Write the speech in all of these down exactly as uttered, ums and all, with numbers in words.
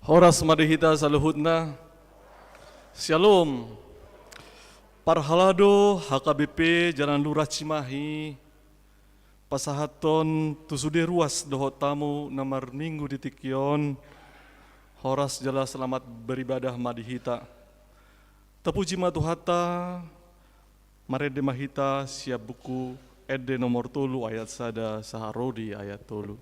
Horas ma di hita saluhutna. Syalom. Parhalado H K B P Jalan Lurah Cimahi, pasahathon tu sude ruas dohot tamu na marminggu di tingki on, horas jala selamat beribadah ma di hita. Tapuji ma Tuhanta. Marende ma hita sian buku Ende nomor tolu ayat sada sahat ro di ayat tolu.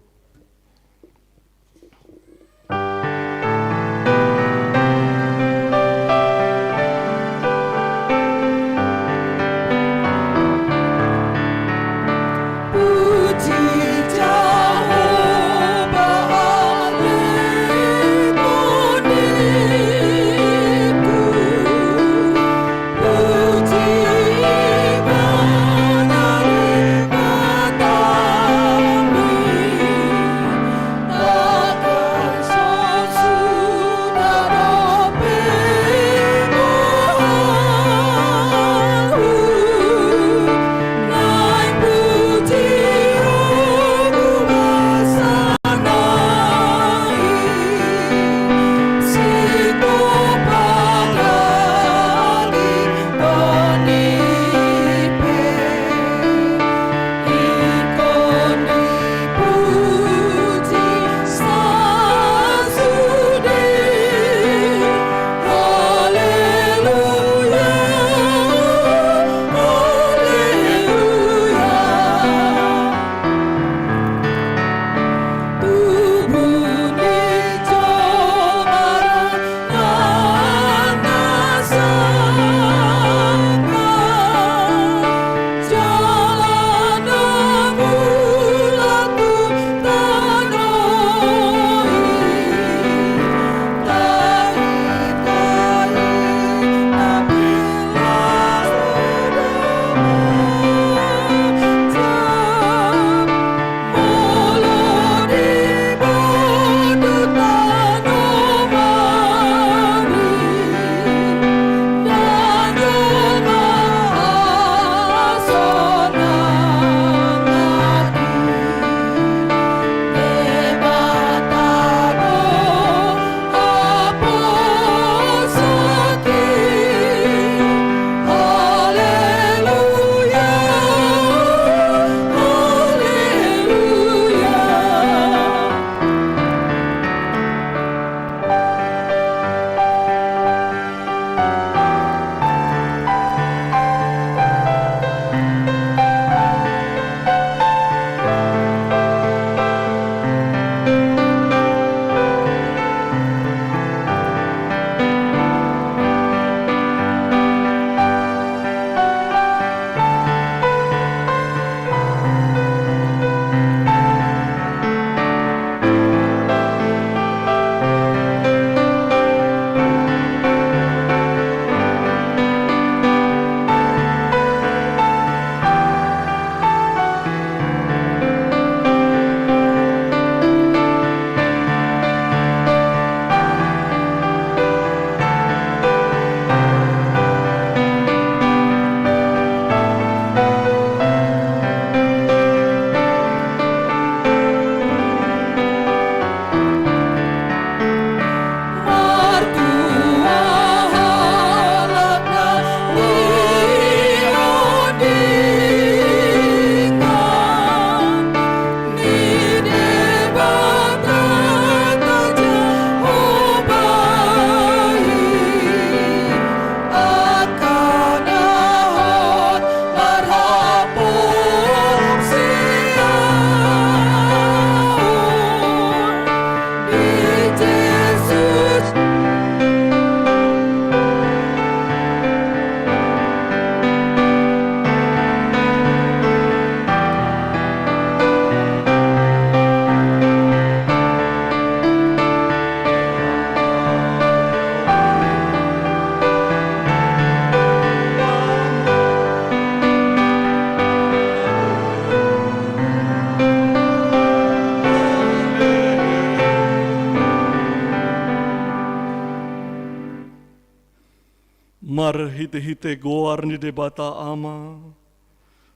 Marhitehite goar ni Debata Ama,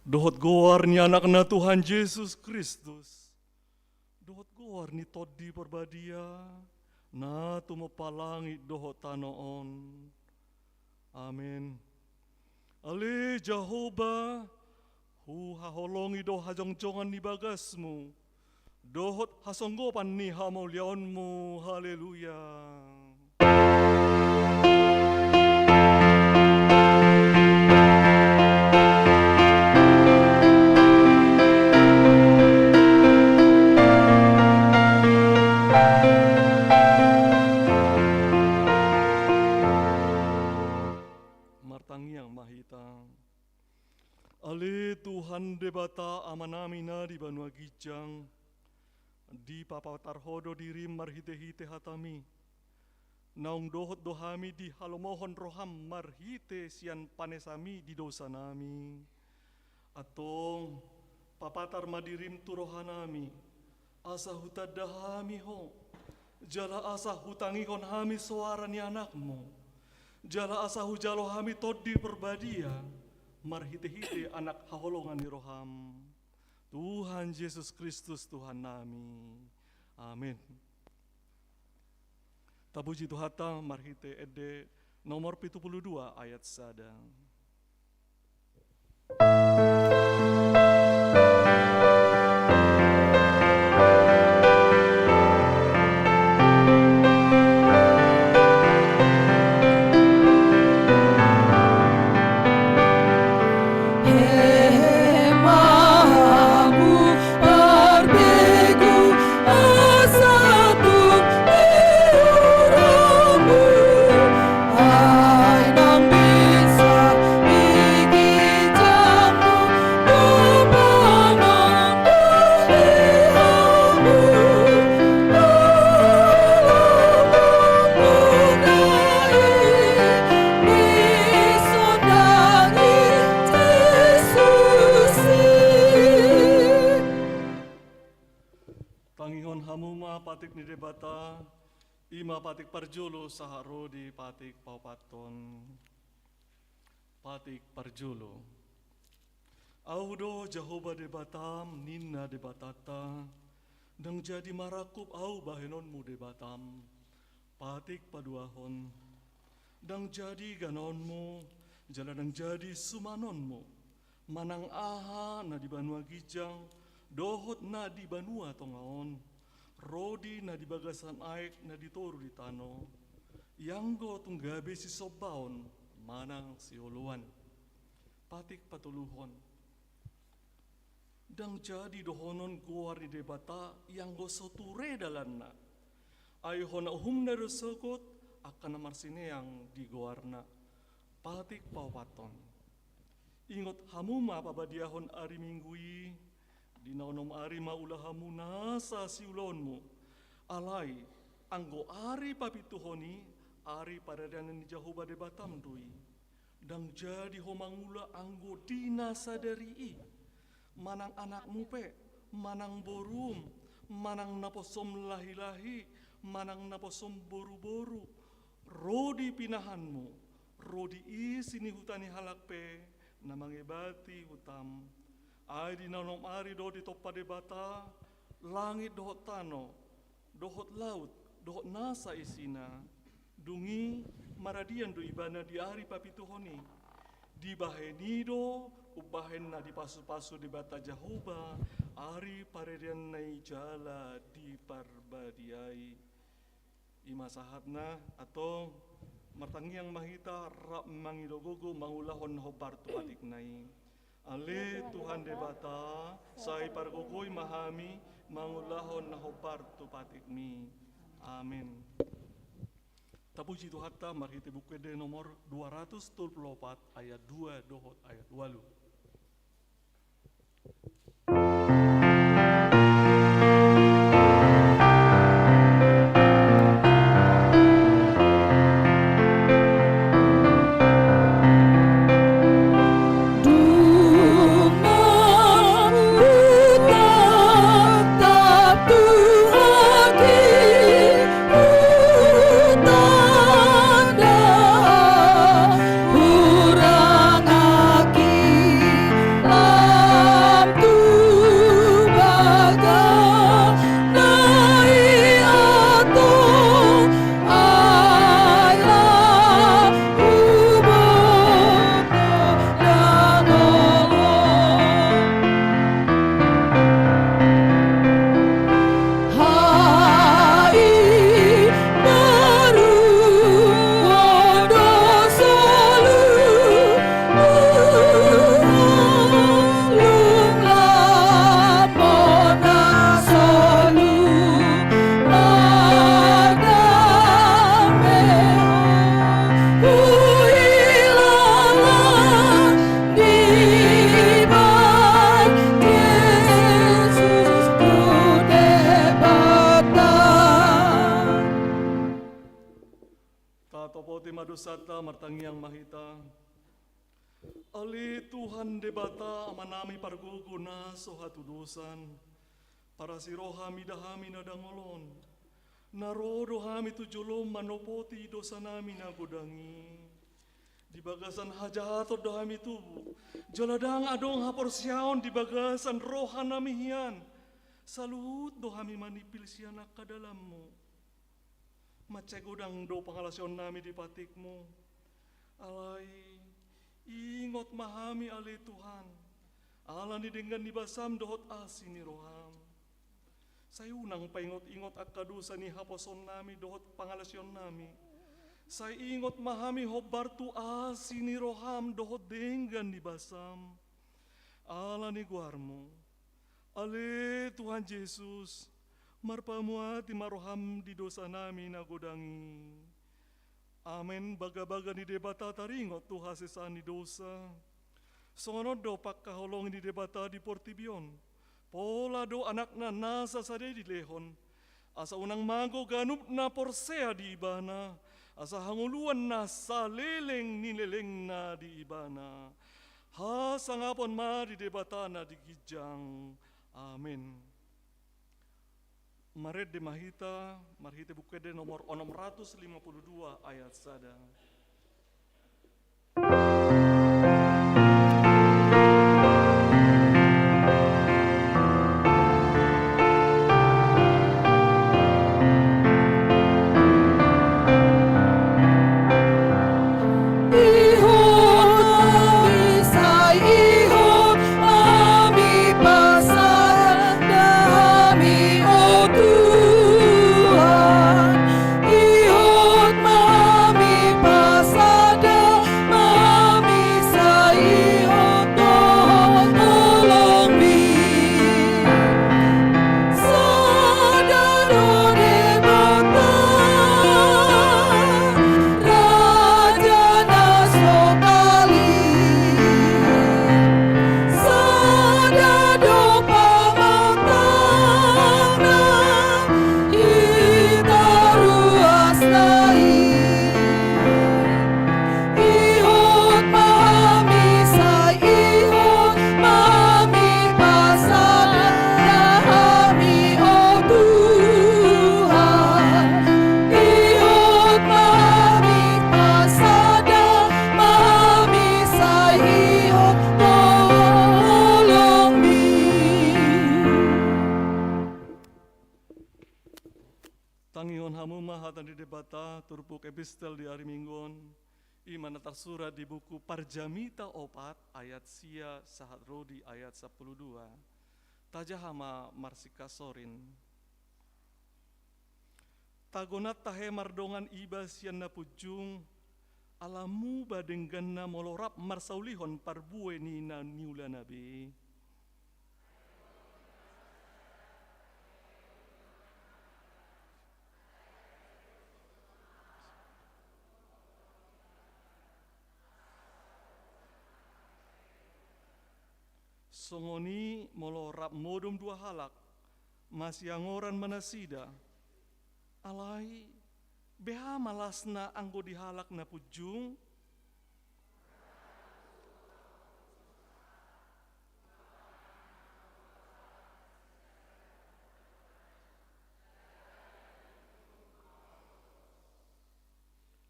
dohot goar ni Anakna Tuhan Jesus Kristus, dohot goar ni Tondi Parbadia, na tumompa langit dohot tano on. Amen. Ale Jahowa, huhaholongi do hajongjongan ni bagasmu dohot hasonggopan ni hamauliaonmu. Haleluya. Martangiang ma hita. Ale Tuhan Debata, Amanami na di banua ginjang, dipapatar Ho do dirim marhitehite hatami. Naung dohot do hami dihalomohon roham marhite sian panesami di dosanami. Antong, papatar ma dirim tu rohanami, asa hutanda hami Ho, jala asa hutangihon hami soara ni Anakmu, jala asa hujalo hami Tondi Parbadia marhitehite Anak haholongan ni roham, Tuhan Jesus Kristus Tuhannami. Amen. Tapuji Tuhanta marhite ende nomor pitu pulu dua ayat sada. Tangihon hamu ma patik ni Debata, i ma patik parjolo sahat ro di patik paopathon. Patik parjolo. Ahu do Jahowa Debatam, ninna Debatanta, ndang jadi marangkup Ahu bahenonmu Debatam. Patik paduahon. Ndang jadi ganaonmu, jala ndang jadi sumanonmu, manang aha na di banua ginjang dohot na di banua tonga on, ro di na di bagasan aek na di toru di tano, ianggo tung gabe sisombaon manang sioloan. Patik patoluhon. Ndang jadi dohonon goar ni Debata ianggo so ture dalanna. Ai hona uhumna do sogot angka na marsineang di goarna. Patik paopathon. Ingot hamu ma pabadiahon ari Minggu i, di na onom ari ma ula hamu nasa siulaonmu. Alai, anggo ari papituhon i, ari paradianan ni Jahowa Debatam do i. Ndang jadi ho mangula anggo di na sadari i. Manang anakmu pe, manang borum, manang naposom lahilahi, manang naposom boruboru, ro di pinahanmu, ro di isi ni huta ni halak pe na mangebati hutam. Ai di na onom ari do ditompa Debata langit dohot tano, dohot laut, dohot nasa isina. Dung i maradian do ibana di ari papituhon i. Dibahen i do umbahen na dipasupasu Debata Jahowa ari paradianna i jala diparbadiai. I ma sahatna, antong martangiang ma hita rap mangido gogo mangulahon na hombar tu patikna i. Ale Tuhan Debata, sai pargogoi ma hami mangulahon na hombar tu patikmi. Amen. Tapuji Tuhanta marhite Buku Ende nomor dua ratus tolu pulu opat ayat dua dohot ayat ualu. Dosanta, martangiang ma hita. Ale Tuhan Debata, Amanami pargogo na so hatudosan, parasi roha mida hami na dangol on. Na ro do hami tu jolom manopoti dosanami na godang i. Di bagasan hajahaton do hami tubu, jala ndang adong haporseaon di bagasan rohanami hian. Saluhut do hami manimpil sian angka dalanmu. Mansai godang do pangalaosionnami di patikmu. Alai, ingot ma hami ale Tuhan, ala ni denggan ni basam dohot asi ni roham. Sai unang paingot-ingot angka dosa ni haposoonnami dohot pangalaosionnami. Sai ingot ma hami hombar tu asi ni roham dohot denggan ni basam. Ala ni goarmu, ale Tuhan Jesus, marpamuati ma roham di dosanami na godang i. Amen. Bagabaga ni Debata taringot tu hasesaan ni dosa. Songon on do pangkaholongi ni Debata di portibi on. Pola do Anakna nasa sada i dilehon, asa unang mago ganup na porsea di Ibana, asa hangoluan na saleleng ni lelengna di Ibana. Hasangapon ma di Debata na di ginjang. Amen. Marende ma hita marhite Buku Ende nomor onom ratus lima puluh dua, ayat sada. Tangihon hamu ma hata ni Debata, turpuk epistel di ari Minggu on, i ma na tarsurat di buku Parjamita opat, ayat sia sahat ro di ayat sampulu dua. Tajaha ma marsingkasoring. Tagonan tahe mardongan iba sian na punjung, ala muba dengganna molo rap marsaulihon parbue ni na niulana be. Songon i molo rap modom dua halak, masiangoran ma nasida. Alai, beha ma lasna anggo di halak na punjung?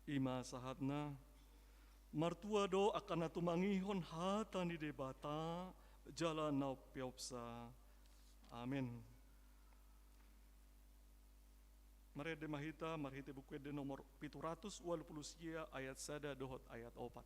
I ma sahatna. Martua do angka na tumangihon hata ni Debata jala na umpeopsa. Amen. Marende ma hita marhite Buku Ende nomor pitu ratus ualu pulu sia, ayat sada dohot ayat opat.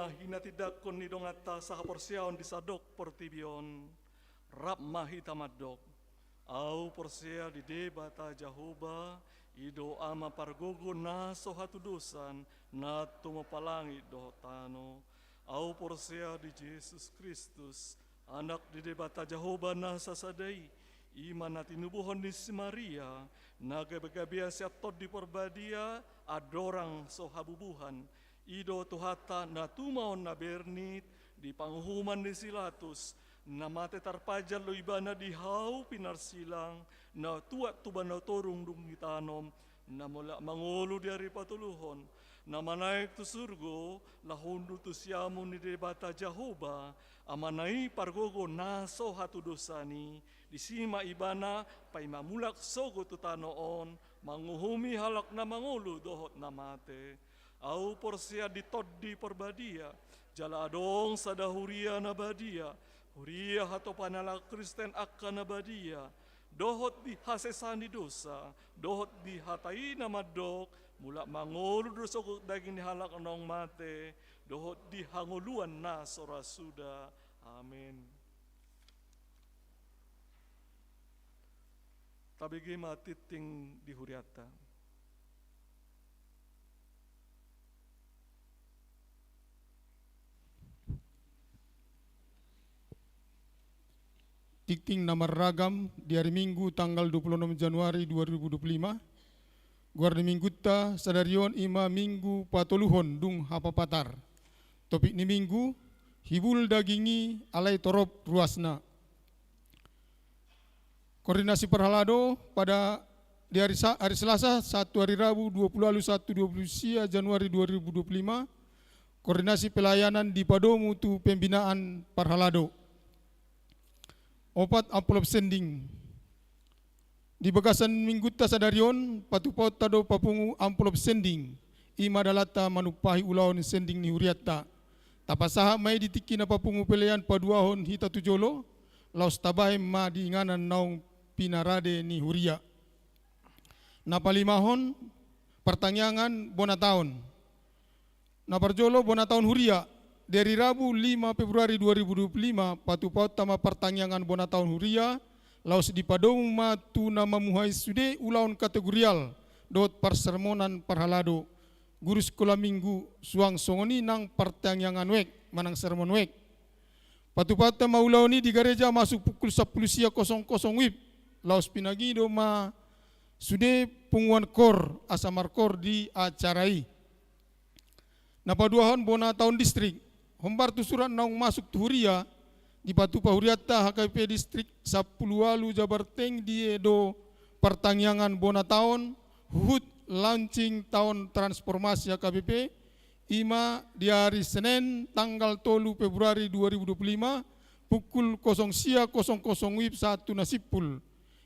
Hinatindanghon ni donganta sahaporseaon di sandok portibi on, rap ma hita mandok. Ahu porsea di Debata Jahowa, i do Ama pargogo na so hatudosan, na tumompa langit dohot tano. Ahu porsea di Jesus Kristus, Anak ni Debata Jahowa na sasada i, i ma na tinubuhon ni si Maria, na gabegabean sian Tondi Parbadia, andorang so habubuhan. I do Tuhanta na tumaon na bernit, di panguhuman ni si Pilatus, na mate tarpajal do ibana di hau pinarsilang, na tuat tuba na torung dung ditanom, na mulak mangolu di ari patoluhon, na manaek tu surgo, laho hundul tu siamun ni Debata Jahowa, Amana i pargogo na so hatudosan i, disi ma ibana paima mulak sogot tu tano on, manguhumi halak na mangolu dohot na mate. Ahu porsea di Tondi Parbadia, jala adong sada huria na badia, huria hatopan halak Kristen angka na badia, dohot di hasesaan ni dosa, dohot di hata i na mandok, mulak mangolu do sogot daging ni halak naung mate, dohot di hangoluan na so ra suda. Amen. Tabege ma tingting di hurianta. Tingting na marragam di ari Minggu tanggal dua puluh enam Januari dua ribu dua puluh lima. Goar ni Minggunta sadari on i ma Minggu patoluhon dung Hapapatar. Topik ni Minggu, hibul daging i alai torop ruasna. Koordinasi parhalado pada di hari Sa-, hari Selasa, satu hari Rabu, dua puluh ualu satu, dua puluh sia Januari dua ribu dua puluh lima, koordinasi pelayanan dipadomu tu pembinaan parhalado. Opat, amplop sending. Di bagasan Minggunta sadari on, patupaonta do papungu amplop sending, i ma dalanta manumpahi ulaon sending ni hurianta. Tapasahat ma i di tingki na papungu pelean paduahon hita tu jolo, laos tabahen ma di inganan naung pinarade ni huria. Na palimahon, partangiangan bona taon. Na parjolo bona taon huria, di ari Rabu lima Februari dua ribu dua puluh lima, patupaonta ma partangiangan bona taon huria, laos dipadomu ma tu na mamuhai sude ulaon kategorial dohot parsermonan parhalado, guru sikola Minggu, suang songon i nang partangiangan wijk, manang sermon wijk. Patupaonta ma ulaon i di gareja masuk pukul sampulu sia kosong kosong wib, laos pinangido ma sude punguan kor asa markor di acara i. Na paduahon bona taon distrik. Hombar tu surat naung masuk tu huria, dipatupa hurianta H K B P distrik sampulu ualu Jabarteng, dia do partangiangan bona taon, huhut launching taon transformasi H K B P, i ma di ari Senen tanggal tolu Februari dua ribu dua puluh lima, pukul kosong sia kosong kosong wib sahat tu na simpul.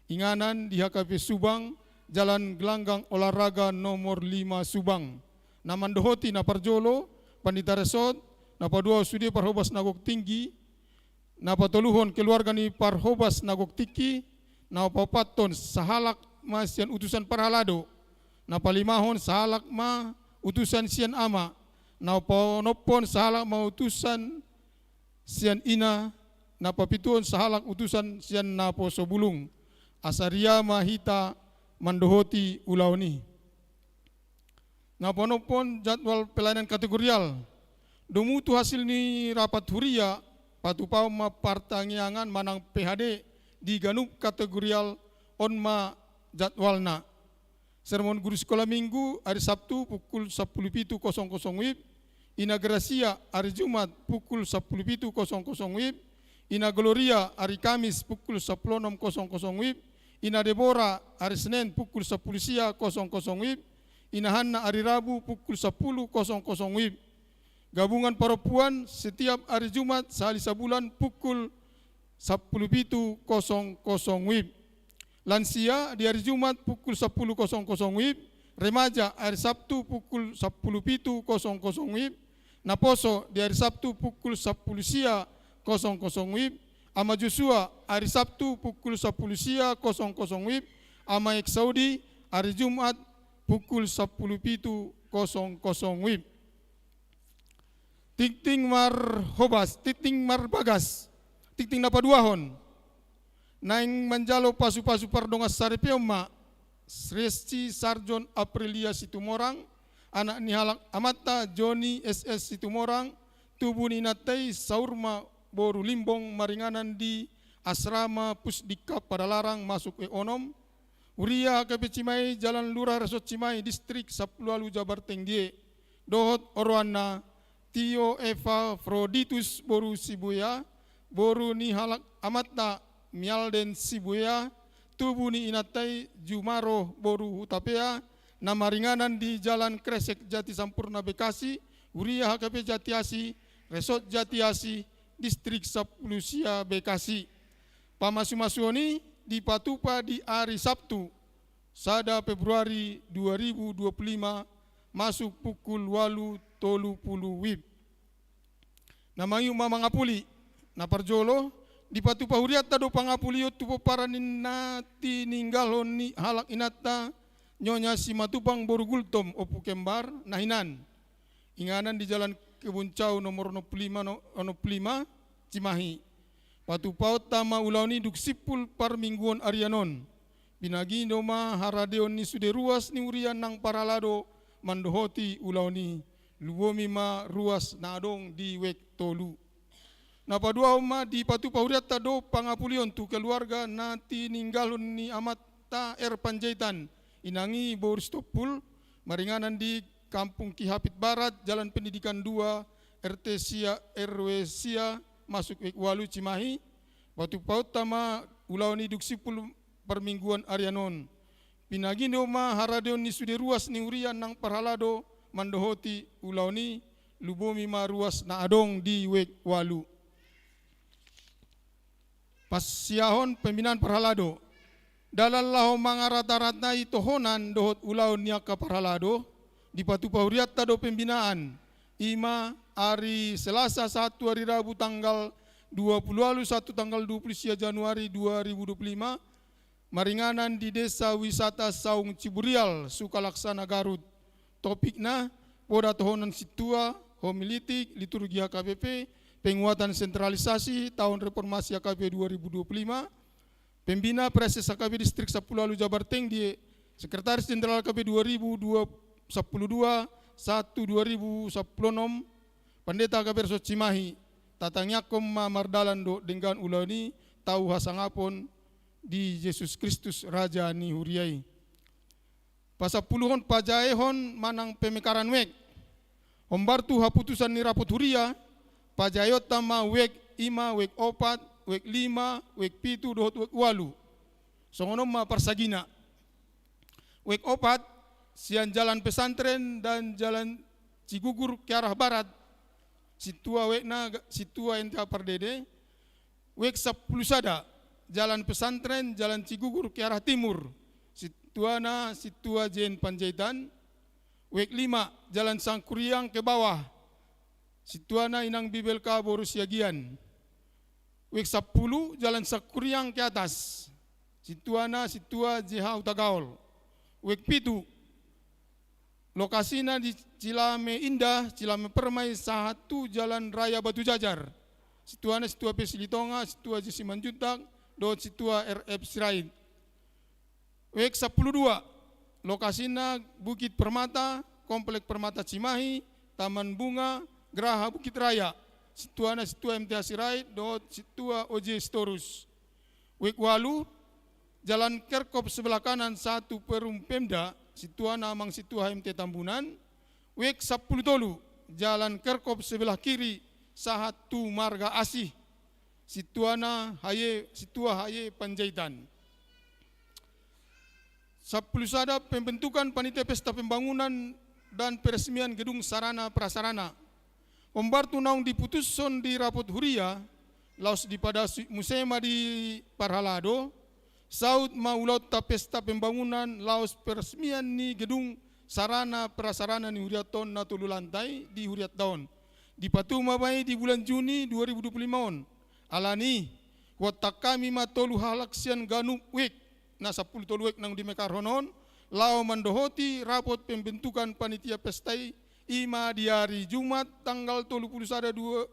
Inganan di H K B P Subang, Jalan Gelanggang Olahraga nomor lima Subang. Na mandohoti na parjolo, Pandita Resort, na paduahon sude parhobas na gok tinggi, na patoluhon keluarga ni parhobas na gok tinggi, na paopathon sahalak ma sian utusan parhalado, na palimahon sahalak ma utusan sian ama, na paonomhon sahalak ma utusan sian ina, na papituhon sahalak utusan sian naposo bulung. Asa ria ma hita mandohoti ulaon i. Na paonomhon jadwal pelayanan kategorial. Domu tu hasil ni rapat huria, patupaon ma partangiangan manang P H D di ganup kategorial on ma jadwalna. Sermon guru sikola Minggu, ari Sabtu pukul sampulu pitu kosong kosong wib, Ina Grasia, ari Jumat pukul sampulu pitu kosong kosong wib, Ina Gloria, ari Kamis pukul sampulu onom kosong kosong wib, Ina Debora, ari Senen pukul sampulu sia kosong kosong wib, Ina Hanna, ari Rabu pukul sampulu kosong kosong wib. Gabungan parompuan setiap ari Jumat sahali sabulan pukul sampulu pitu kosong kosong wib. Lansia di ari Jumat pukul sampulu kosong kosong wib, remaja ari Sabtu pukul sampulu pitu kosong kosong wib, naposo di ari Sabtu pukul sampulu sia kosong kosong wib, Ama Joshua ari Sabtu pukul sampulu sia kosong kosong wib, Ama Eksaudi ari Jumat pukul sampulu pitu kosong kosong wib. Tingting marhobas, tingting marbagas, tingting na paduahon. Naeng manjalo pasupasu pardongansaripeon ma Resti Sarjon Aprilia Situmorang, anak ni halak amanta Joni S S Situmorang, tubu ni inanta i Saurma boru Limbong, maringanan di Asrama Pusdikka Padalarang, masuk E onom, huria H K P Cimahi, Jalan Lurah Resort Cimahi, Distrik Sampulu Ualu, Jabarteng D I E, dohot oroanna Tio Epafroditus boru Sibuea, boru ni halak amanta Mialden Sibuea, tubu ni inanta i Jumaro boru Hutapea, na maringanan di Jalan Kresek Jatisampurna Bekasi, huria H K P Jatiasi, Resort Jatiasi, Distrik Sampulu Sia Bekasi. Pamasumasuon i dipatupa di ari Sabtu, sada Februari dua ribu dua puluh lima, masuk pukul ualu tolu pulu WIB. Na mangido ma mangapuli. Na parjolo, dipatupa hurianta do pangapulion tu pomparan ni na tininggalhon ni halak inanta, Nyonya Simatupang boru Gultom, Ompu Kembar, na hinan. Inganan di Jalan Kebun Cau nomor onom pulu lima, no-, onom pulu lima, Cimahi. Patupaonta ma ulaon i dung simpul parmingguon arian on. Pinagindo ma haradeon ni sude ruas ni huria nang parhalado mandohoti ulaon i. Lumobi ma ruas na adong di wijk tolu. Na paduahon ma, dipatupa hurianta do pangapulion tu keluarga na tininggalhon ni amanta R Panjaitan, inang i boru Sitompul, maringanan di Kampung Kihapit Barat, Jalan Pendidikan dua, R T sia, R W sia, masuk wijk ualu Cimahi. Patupaonta ma ulaon i dung simpul parmingguon arian on. Pinagindo ma haradeon ni sude ruas ni huria nang parhalado mandohoti ulaon i, lumobi ma ruas na adong di wijk ualu. Pasiahon pembinaan parhalado. Dalan laho mangarataratai tohonan dohot ulaon ni angka parhalado, dipatupa hurianta do pembinaan, i ma ari Selasa sahat tu ari Rabu tanggal dua pulu ualu sahat tu tanggal dua pulu sia Januari dua ribu dua pulu lima, maringanan di Desa Wisata Saung Ciburial, Sukalaksana, Garut. Topikna, poda tohonan sintua, homilitik, liturgi H K B P, penguatan sentralisasi, tahun reformasi H K B P dua ribu dua puluh lima, pembina Praeses H K B P Distrik Sampulu Ualu Jabarteng D I E, Sekretaris Jenderal H K B P dua ribu dua puluh dua sahat tu dua ribu sampulu onom, Pandeta H K B P Resort Cimahi, tatangiangkon ma mardalan dohot denggan ulaon i, tau hasangapon di Jesus Kristus Raja ni huria i. Pasampuluhon, pajaehon manang pemekaran wijk. Hombar tu haputusan ni rapot huria, pajaeonta ma wijk, i ma wijk opat, wijk lima, wijk pitu dohot wijk ualu. Songon on ma parsagina. Wijk opat, sian Jalan Pesantren dan Jalan Cigugur ke arah barat, sintua wijk na ga-, sintua M T A Pardede. Wijk sampulu sada, Jalan Pesantren, Jalan Cigugur ke arah timur, sintuana sintua J N Panjaitan. Wijk lima, Jalan Sangkuriang ke bawah, sintuana inang Bibelka boru Siagian. Wijk sampulu, Jalan Sangkuriang ke atas, sintuana sintua J H Hutagaol. Wijk pitu, lokasina di Cilame Indah, Cilame Permai, sahat tu Jalan Raya Batu Jajar. Sintuana sintua P Silitonga, sintua J Simanjuntak, dohot sintua R F Sirait. Wijk sampulu dua, lokasina Bukit Permata, Komplek Permata Cimahi, Taman Bunga Graha Bukit Raya, sintuana sintua M T H Sirait dohot sintua O J Sitorus. Wijk ualu, Jalan Kerkop sebelah kanan sahat tu Perum Pemda, sintuana amang sintua H M T Tambunan. Wijk sampulu tolu, Jalan Kerkop sebelah kiri sahat tu Marga Asih, sintuana Haye, sintua Haye Panjaitan. Sampulu sada, pembentukan panitia pesta pembangunan dan peresmian gedung sarana prasarana. Hombar tu naung diputushon di rapot huria, laos dipasuit muse ma di parhalado, saut ma ulaonta pesta pembangunan laos peresmian ni gedung sarana prasarana ni hurianta on na tolu lantai di hurianta on. Dipatupa ma i di bulan Juni dua ribu dua puluh lima on. Alani i, huontak hami ma tolu halak sian ganup wijk, na sampulu tolu wijk naung dimekarhon on, laho mandohoti rapot pembentukan panitia pesta i I ma di ari Jumat tanggal tolu pulu sada dua,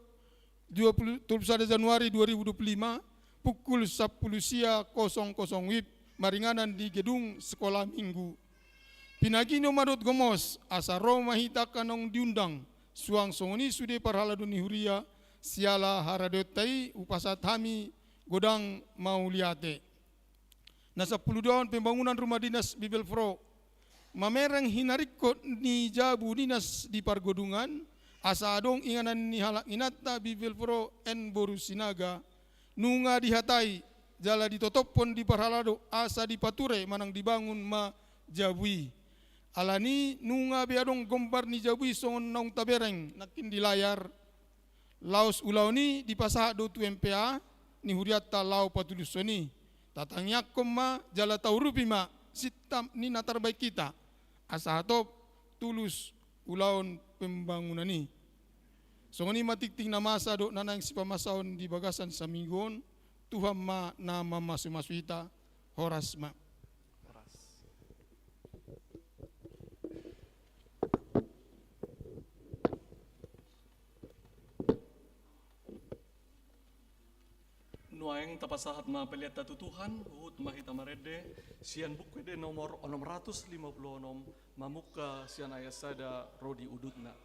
dua pulu, tolu pulu sada Januari dua ribu dua pulu lima, pukul sampulu sia kosong kosong wib, maringanan di gedung Sekolah Minggu. Pinagino ma dohot gomos, asa ro ma hita angka naung diundang, suang songon i sude parhalado ni huria, siala haradeonta i hupasahat hami godang mauliate. Na sampulu dua on pembangunan rumah dinas Bibelvrouw. Mamereng hinaringkot ni jabu dinas di Pargodungan, asa adong inganan ni halak inanta Bibelvrouw N. Boru Sinaga, nunga dihatai, jala ditotophon di parhalado asa dipature manang dibangun ma jabu i. Alani nunga be adong gombar ni jabu i songon naung tabereng nangkin di layar. Laos ulaon i dipasahat do tu M P A ni hurianta laho patulushon i. Tatangiangkon ma jala taurupi ma sintap ni na tarbahen hita, asa hatop tulus ulaon pembangunan i. Songon i ma tingting na masa dohot na naeng sipamasaon di bagasan saminggu on. Tuhan ma na mamasumasu hita. Horas ma. Horas. Nuaeng tapasahat ma peleanta tu Tuhan, huhut ma hita marende sian Buku Ende nomor onom ratus lima pulu onom, mamungka sian ayat sada ro di udutna.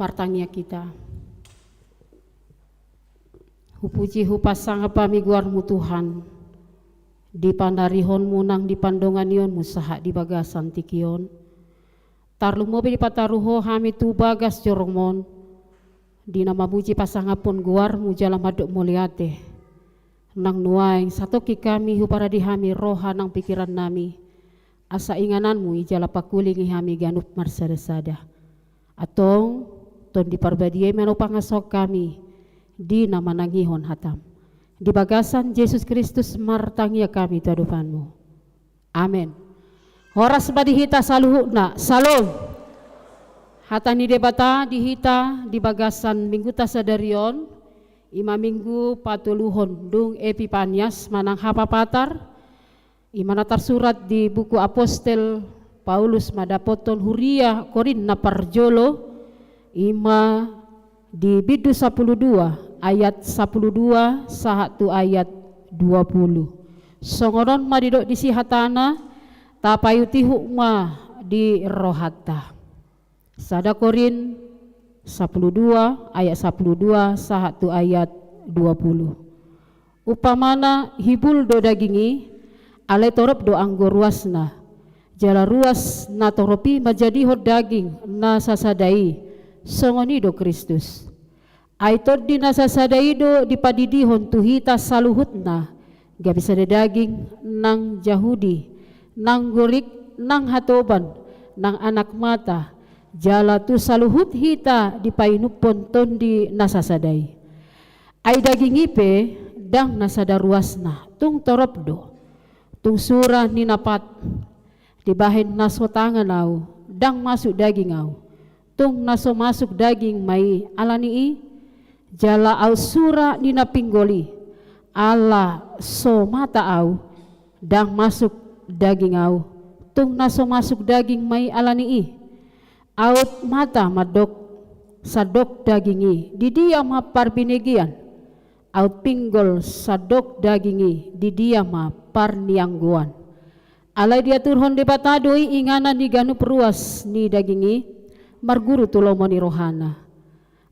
Martangiang hita. Hupuji, hupasangap hami goarmu Tuhan, di panarihonmu nang di pandonganionmu sahat di bagasan tingki on. Tarlumobi dipataru Ho hami tu bagas jorongmon, di na mamuji pasangaphon goarmu jala mandok mauliate. Nang nuaeng satongkin hami huparade hami roha nang pingkiran nami, asa ingananmu i jala pangkulingi hami ganup marsada-sada. Antong, Tondi Parbadia i ma na hupangasahon hami di na manangihon hatam. Di bagasan Jesus Kristus martangiang hami tu adopanmu. Amen. Horas ma di hita saluhutna. Salom. Hata ni Debata di hita di bagasan mingguta sadari on, i ma minggu patoluhon dung Epipanias manang Hapapatar, i ma na tarsurat di buku Apostel Paulus mandapothon huria Korint na parjolo, i ma di bindu sampulu dua, ayat sampulu dua sahat tu ayat dua pulu. Songon on ma didok disi hatana, tapaihut-ihut ma di rohanta. Sada Korint sampulu dua, ayat sampulu dua sahat tu ayat dua pulu. Umpamana hibul do daging i, alai torop do anggo ruasna. Jala ruas na torop i manjadihon daging na sasada i, songon i do Kristus. Ai Tondi na sasada i do dipadidihon tu hita saluhutna, gabe sada daging, nang Jahudi, nang Gorik, nang hatoban, nang anak mata, jala tu saluhut hita dipainumhon Tondi na sasada i. Ai daging i pe ndang na sada ruasna, tung torop do. Tung sura ni na pat, dibahen na so tangan au, ndang masuk daging au. Tung na so masuk daging ma i ala ni i, jala aut sura ni na pinggol i, ala so mata au, ndang masuk daging au. Tung na so masuk daging ma i ala ni i. Aut mata mandok, sandok daging i, di dia ma parbinegean? Aut pinggol sandok daging i, di dia ma parnianggoan? Alai diaturhon Debata do i inganan ni ganup ruas ni daging i, marguru tu lomo ni rohana.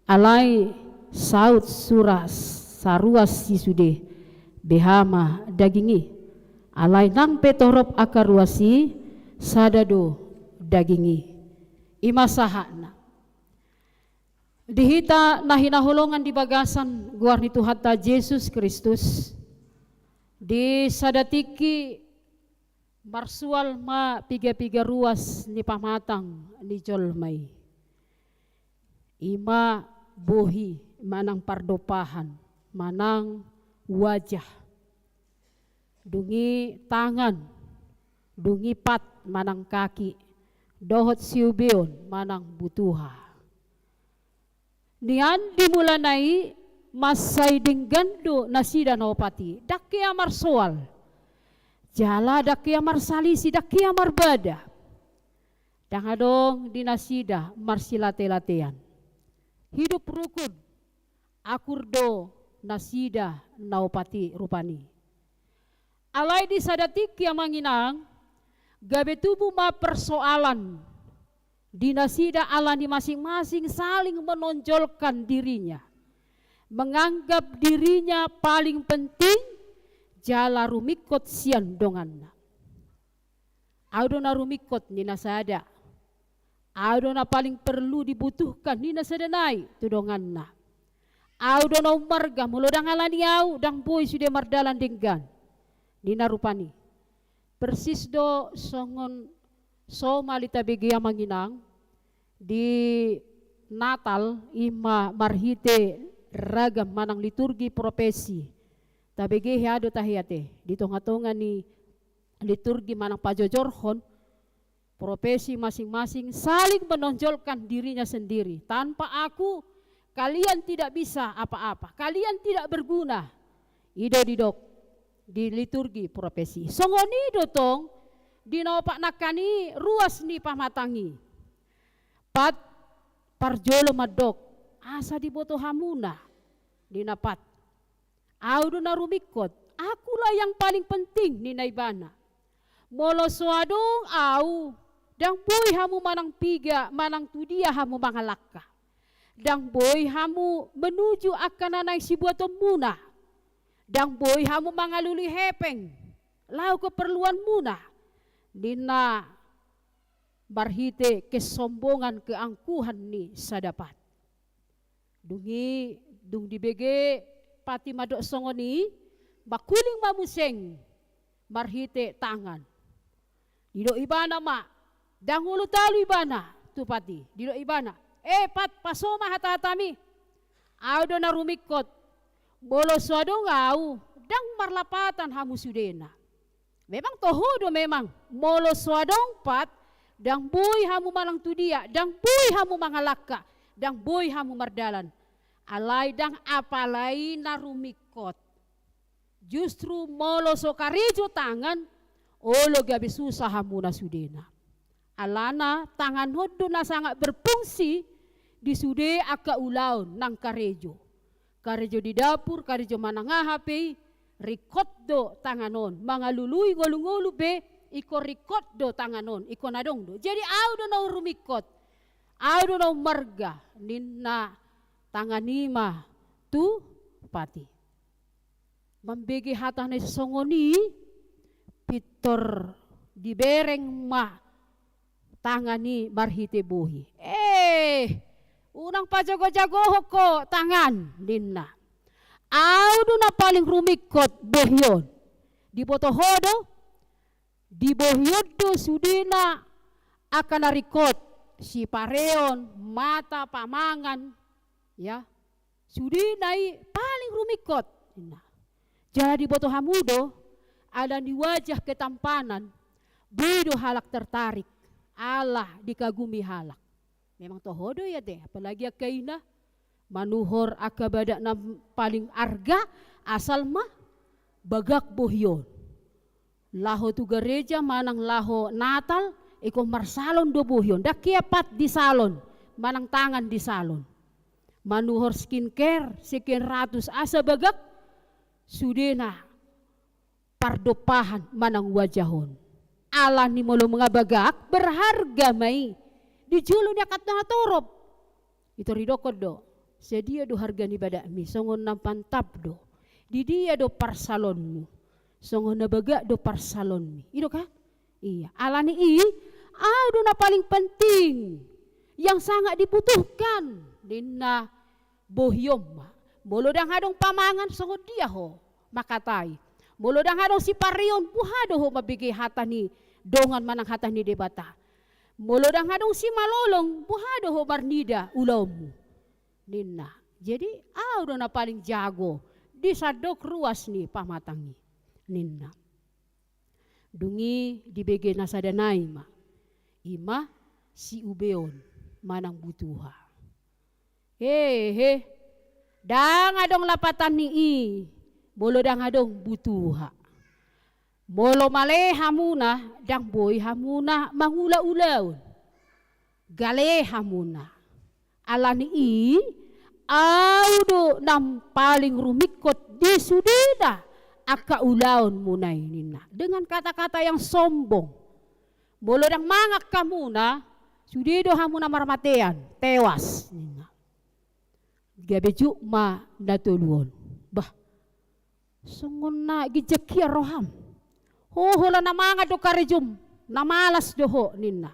Alai saut sura saruas i sude, beha ma daging i. Alai nang pe torop angka ruas i, sada do daging i. I ma sahatna. Di hita na hinaholongan di bagasan goar ni Tuhanta Jesus Kristus, di sada tingki marsual ma piga-piga ruas ni pamatang ni jolma i. I ma bohi manang pardompahan, manang wajah. Dung i tangan, dung i pat manang kaki, dohot siubeon manang butuha. Nian di mulana i mansai denggan do nasida na opat i, ndang hea marsoal. Jala ndang hea marsalisi, ndang hea marbada. Ndang adong di nasida marsilate-latean. Hidup rukun, akur do nasida na opat i rupani. Alai di sada tingki amang inang, gabe tubu ma persoalan di nasida ala ni masing-masing saling menonjolkan dirinya, menganggap dirinya paling penting, jala rumingkot sian donganna. Au do na rumingkot ninna sada. Au do na paling perlu dibutuhkan ninna sada nai tu donganna. Au do na ummarga, molo ndang ala ni au, ndang boi sude mardalan denggan. Ninna rupani. Persis do songon somal i tabege amang inang, di Natal i ma marhite ragam manang liturgi profesi. Tabege hea do tahe ate, di tonga-tonga ni liturgi manang pajojorhon, profesi masing-masing saling menonjolkan dirinya sendiri. Tanpa aku, kalian tidak bisa apa-apa. Kalian tidak berguna. I do didok di liturgi profesi. Songon i do tong, di na opat nangkin i ruas ni pamatang i. Pat, parjolo mandok, asa diboto hamuna, ninna pat. Au do na rumingkot, akulah yang paling penting, ninna ibana. Molo so adong au, ndang boi hamu manang piga, manang tu dia hamu mangalangka. Ndang boi hamu menuju angka na naeng sibuatonmuna. Ndang boi hamu mangalului hepeng, laho keperluanmuna. Ninna marhite kesombongan keangkuhan ni sada pat. Dung i, dung dibege pat i mandok songon i, Mangkuling ma muse marhite tangan. Didok ibana ma, ndang olo talu ibana tu pat i. Didok ibana, "E pat, paso ma hatahatami. Ahu do na rumingkot. Molo so adong ahu, ndang marlapatan hamu sudena." Memang toho do memang, molo so adong pat, ndang boi hamu manang tu dia, ndang boi hamu mangalangka, ndang boi hamu mardalan. Alai ndang apala i na rumingkot. Justru molo so karejo tangan, olo gabe susa hamuna sudena. Alana tangan on do na sangat berfungsi di sude angka ulaon nang karejo. Karejo di dapur, karejo manang aha pe i, ringkot do tangan on. Mangalului ngolu-ngolu pe, ingkon ringkot do tangan on, ingkon adong do. Jadi ahu do na rumingkot, ahu do na marga, ninna tangan i ma tu pat i. Mambege hata na songon i, pintor dibereng ma tangan i marhite bohi. "Eh, unang pajago-jagohon ho tangan," ninna. "Ahu do na paling rumingkot bohi on. Diboto ho do, di bohi on do sudena angka na ringkot, sipareon, mata, pamangan, ya. Sudena i paling rumingkot," ninna. "Jala diboto hamu do, ala ni wajah ketampanan, boi do halak tertarik, ala dikagumi halak." Memang toho do i ate, apalagi angka ina, manuhor angka badak na paling arga, asal ma bagak bohi on. Laho tu gareja manang laho Natal, ingkon marsalon do bohi on. Ndang hea pat di salon, manang tangan di salon. Manuhor skincare, sekian ratus asa bagak, sudena pardompahan manang wajah on. Ala ni molo nga bagak, berharga ma i di jolo ni angka na torop. Pintor didokkon do, sadia do harga ni badakmi, songon na mantap do. Di dia do parsalonmu, songon na bagak do parsalonmi. I do kan? Iya, ala ni i, ahu do na paling penting, yang sangat dibutuhkan, ninna bohi on ma. Molo ndang adong pamangan, songon dia ho mangkatai? Molo ndang adong sipareon, boha do ho mambege hata ni dongan manang hata ni Debata? Molo ndang adong simalolong, boha do ho marnida ulaonmu? Ninna. Jadi, ahu do na paling jago di sandok ruas ni pamatang i, ninna. Dung i dibege na sada nai ma, i ma siubeon manang butuha. Hehe, ndang adong lapatan ni i, molo ndang adong butuha. Molo male hamuna, ndang boi hamuna mangula ulaon. Gale hamuna. Ala ni i, ahu do na paling rumingkot di sudena angka ulaonmuna i, ninna. Dengan kata-kata yang sombong. Molo ndang mangan hamuna, sude do hamuna marmatean, tewas, ninna. Gabe juk ma na tolu on. Bah, songon na ginjang hian roham. Ho, holan na mangan do karejom, na malas do ho, ninna.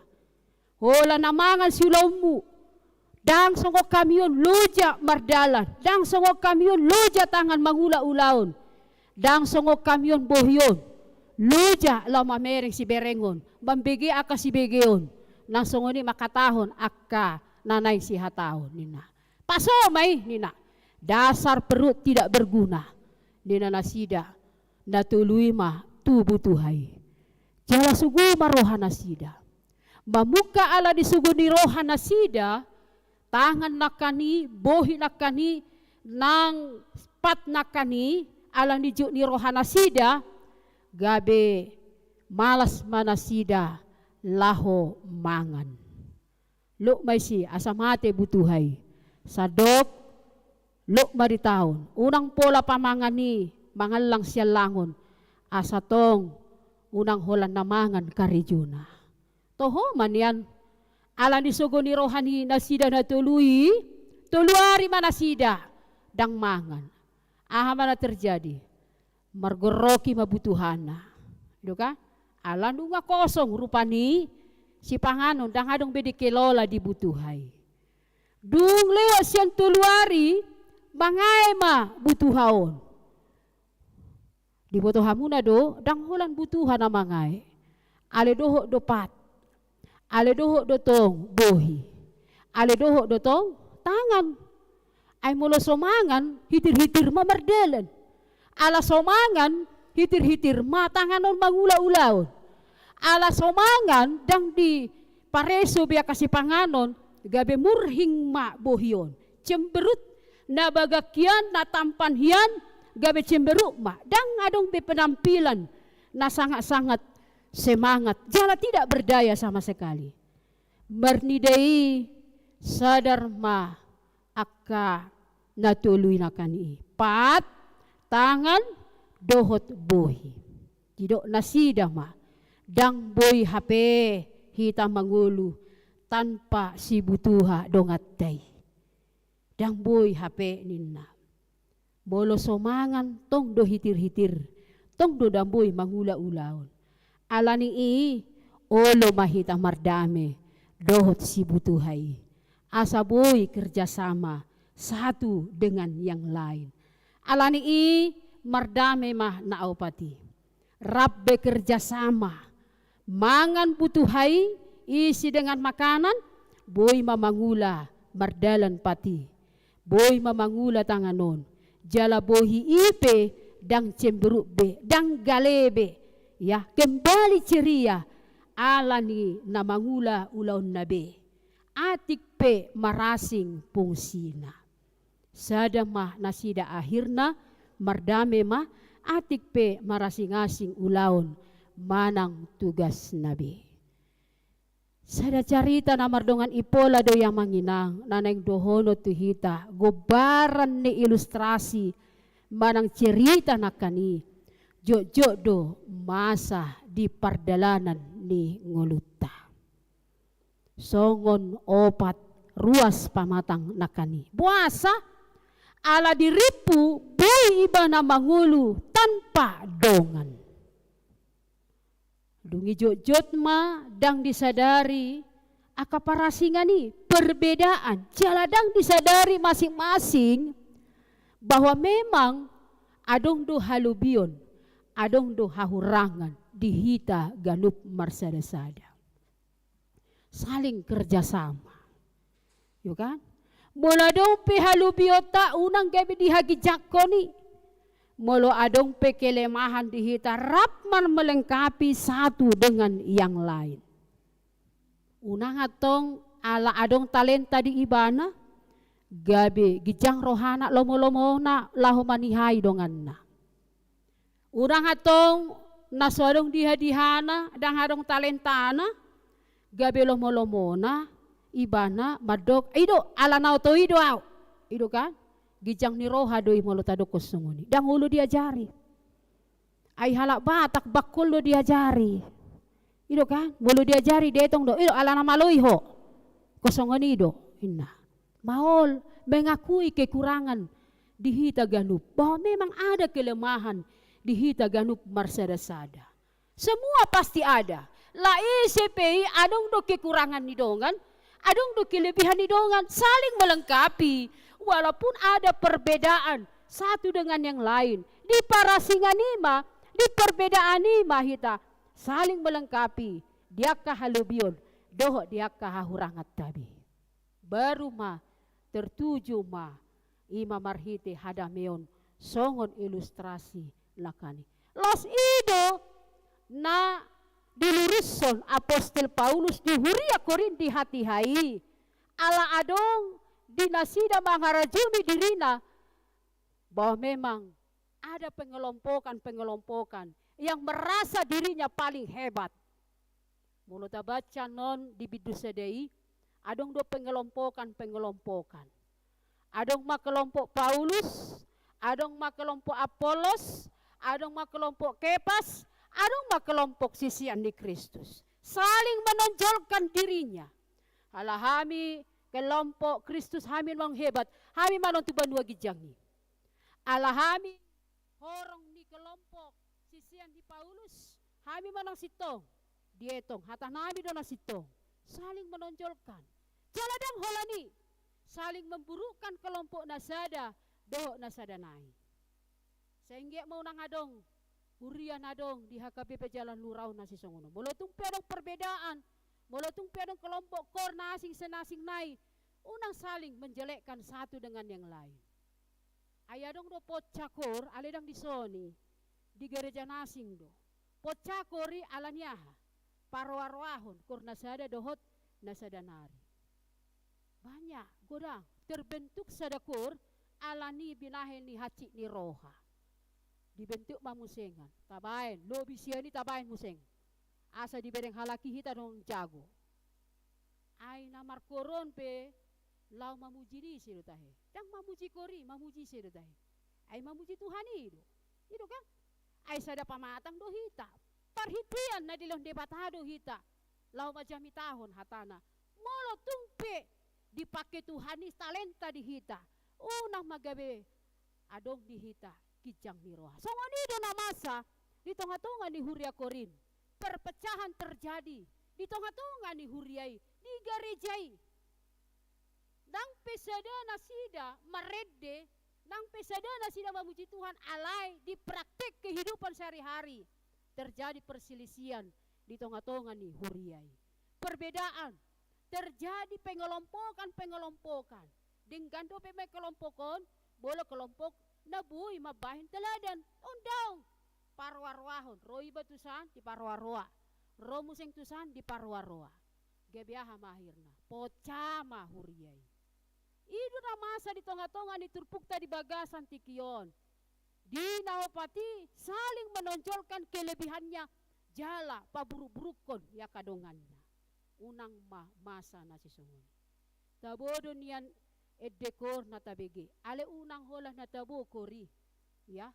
Holan na mangan siulaonmu. Ndang songon hami on loja mardalan. Ndang songon hami on loja tangan mangula ulaon. Ndang songon hami on bohi on loja laho mamereng siberengon, mambege angka sibegeon. Nang songon i mangkatahon angka na naeng sihataon, ninna. Paso ma i, ninna. Dasar perut tidak berguna, ninna nasida na tolu i ma tu butuha i. Jala sogo ma roha nasida. Mamungka ala ni sogo ni roha nasida, tangan nangkan i, bohi nangkan i, nang pat nangkan i, ala ni jut ni roha nasida, gabe malas ma nasida laho mangan. Lot ma isi, asa mate butuha i. Sandok, lot ma di taon. Unang pola pamangan i mangallang siallangon. Asa tong unang holan na mangan karejona. Toho ma nian, ala ni sogo ni roha ni nasida na tolu i, tolu ari ma nasida ndang mangan. Aha ma na terjadi? Margorroki ma butuhana. I do kan? Ala nunga kosong rupani sipanganon, ndang adong be dikelola di butuha i. Dung lewat sian tolu ari, mangae ma butuha on. Diboto hamuna do, ndang holan butuha na mangae. Ale dohot do pat. Ale dohot do tong bohi. Ale dohot do tong tangan. Ai molo so mangan, hitir-hitir ma mardalan. Ala so mangan, hitir-hitir ma tangan on mangula ulaon. Ala so mangan, ndang dipareso be angka sipanganon, gabe murhing ma bohi on. Cemberut, na bagak hian, na tampan hian, gabe cemberut ma. Ndang adong be penampilan na sangat-sangat semangat. Jala tidak berdaya sama sekali. Marnida i sadar ma angka na tolu i nangkin i. Pat, tangan, dohot bohi. Didok nasida ma, ndang boi hape hita mangolu tanpa sibutuha donganta i. Ndang boi hape ninna. Molo so mangan tong do hitir-hitir, tong do ndang boi mangula ulaon. Alani i, olo ma hita mardame dohot sibutuha i. Asa boi kerjasama satu dengan yang lain. Alani i, mardame ma na opat i. Rap bekerja sama. Mangan butuha i, isi dengan makanan, boi ma mangula mardalan pat i. Boi ma mangula tangan on. Jala bohi i pe ndang cemberut be, ndang gale be. Ya, kembali ceria. Alani na mangula ulaonna be. Atik pe marasing fungsina. Sada ma nasida akhirna, mardame ma, atik pe marasing-asing ulaon manang tugasna be. Sada carita na mardongan impola do i amang inang, na naeng dohonon tu hita, gombaran ni ilustrasi manang cerita nangkin i, jotjot do masa di pardalanan ni ngolunta. Songon opat ruas pamatang nangkin i. Boasa? Ala dirimpu boi ibana mangolu tanpa dongan. Dung i jotjot ma ndang disadari angka parasingan i, perbedaan, jala ndang disadari masing-masing bahwa memang adong do halobion, adong do hahurangan di hita ganup marsada-sada. Saling kerjasama. Yo kan? Molo adong pe halobionta, unang gabe dihaginjangkon i. Molo adong pe kelemahan di hita, rap ma melengkapi satu dengan yang lain. Unang antong ala adong talenta di ibana, gabe ginjang rohana, lomo-lomona laho manihai donganna. Unang antong na so adong diha-dihana, ndang adong talentana, gabe lomo-lomona ibana mandok, "I do, ala na oto i do au." I do kan? Ginjang ni roha do i molo tadokkon songon i. Ndang olo diajari. Ai halak Batak bangkol do diajari. I do kan? Molo diajari dietong do. I do, ala na malo i ho. Ingkon songon i do, ninna. Maol mengakui kekurangan di hita ganup, bahwa memang ada kelemahan di hita ganup marsada-sada. Semua pasti ada. Ala ise pe i adong do kekurangan ni dongan, adong do kelebihan ni dongan, saling melengkapi. Walaupun ada perbedaan satu dengan yang lain, di parasingan i ma, di perbedaan i ma hita saling melengkapi di angka halobion dohot di angka hahuranganta be. Baru ma tertuju ma i ma marhite hadameon songon ilustrasi nangkin i. Laos i do na dilurushon apostel Paulus di huria Korint di hatiha i, ala adong di nasida mangarajumi dirina bahwa memang ada pengelompokan-pengelompokan yang merasa dirinya paling hebat. Molo tabaca non di bindu sada i, adong do pengelompokan-pengelompokan. Adong ma kelompok Paulus, adong ma kelompok Apollos, adong ma kelompok Kepas, adong ma kelompok sisean ni Kristus. Saling menonjolkan dirinya. Ala hami kelompok Kristus, hami memang hebat, hami manang tu banua ginjang i. Ala hami horong ni kelompok sisean ni Paulus, hami manang sintong. Dietong, hata nami do na sintong. Saling menonjolkan. Jala ndang holan i, saling memburukkan kelompok na sada dohot na sada nai. Sai anggiat ma unang adong Huria na adong di H K B P Jalan Lurah on na sisongon on. Molo tung pe adong perbedaan, molo tung pe adong kelompok koor na asing sian na asing nai, unang saling menjelekkan satu dengan yang lain. Ai adong do ponca koor, alai ndang dison i, di gereja na asing do. Ponca koor i ala ni aha? Paroa-roahon, koor na sada dohot na sada nari. Banyak, godang. Terbentuk sada koor ala ni binahen ni hansit ni roha. Dibentuk ma musengan. Tabaen, lobi sian i tabaen museng. Asa dibereng halak i hita naung jago. Ai na markoor on pe laho mamuji disi do tahe. Ndang mamuji koor i, mamuji ise do tahe? Ai mamuji Tuhan i do. I do kan? Ai sada pamatang do hita. Parhitean na dilehon Debata do hita laho manjamitahon hatana. Molo tung pe dipake Tuhan i talenta di hita, unang ma gabe adong di hita ginjang ni roha. Songon i do na masa di tonga-tonga ni huria Korint. Perpecahan terjadi di tonga-tonga ni huria i, di gareja i. Ndang pe sada nasida marende, ndang pe sada nasida mamuji Tuhan, alai di praktek kehidupan sehari-hari terjadi perselisihan di tonga-tonga ni huria i. Perbedaan, terjadi pengelompokan-pengelompokan. Denggan dope ma kelompok on, molo kelompok na boi mambahen teladan. Unang. Paroa-roahon, ro iba tusan diparoa-roa, ro museng tusan diparoa-roa. Gabe aha ma akhirna? Ponca ma huria i. I do na masa di tonga-tonga ni turpukta di bagasan tingki on. Di na opat i saling menonjolkan kelebihannya jala paburuk-burukhon angka donganna. Unang ma masa na sisongon i. Tabo do nian ende koor na tabege. Alai unang holan na tabo koor i. Ya.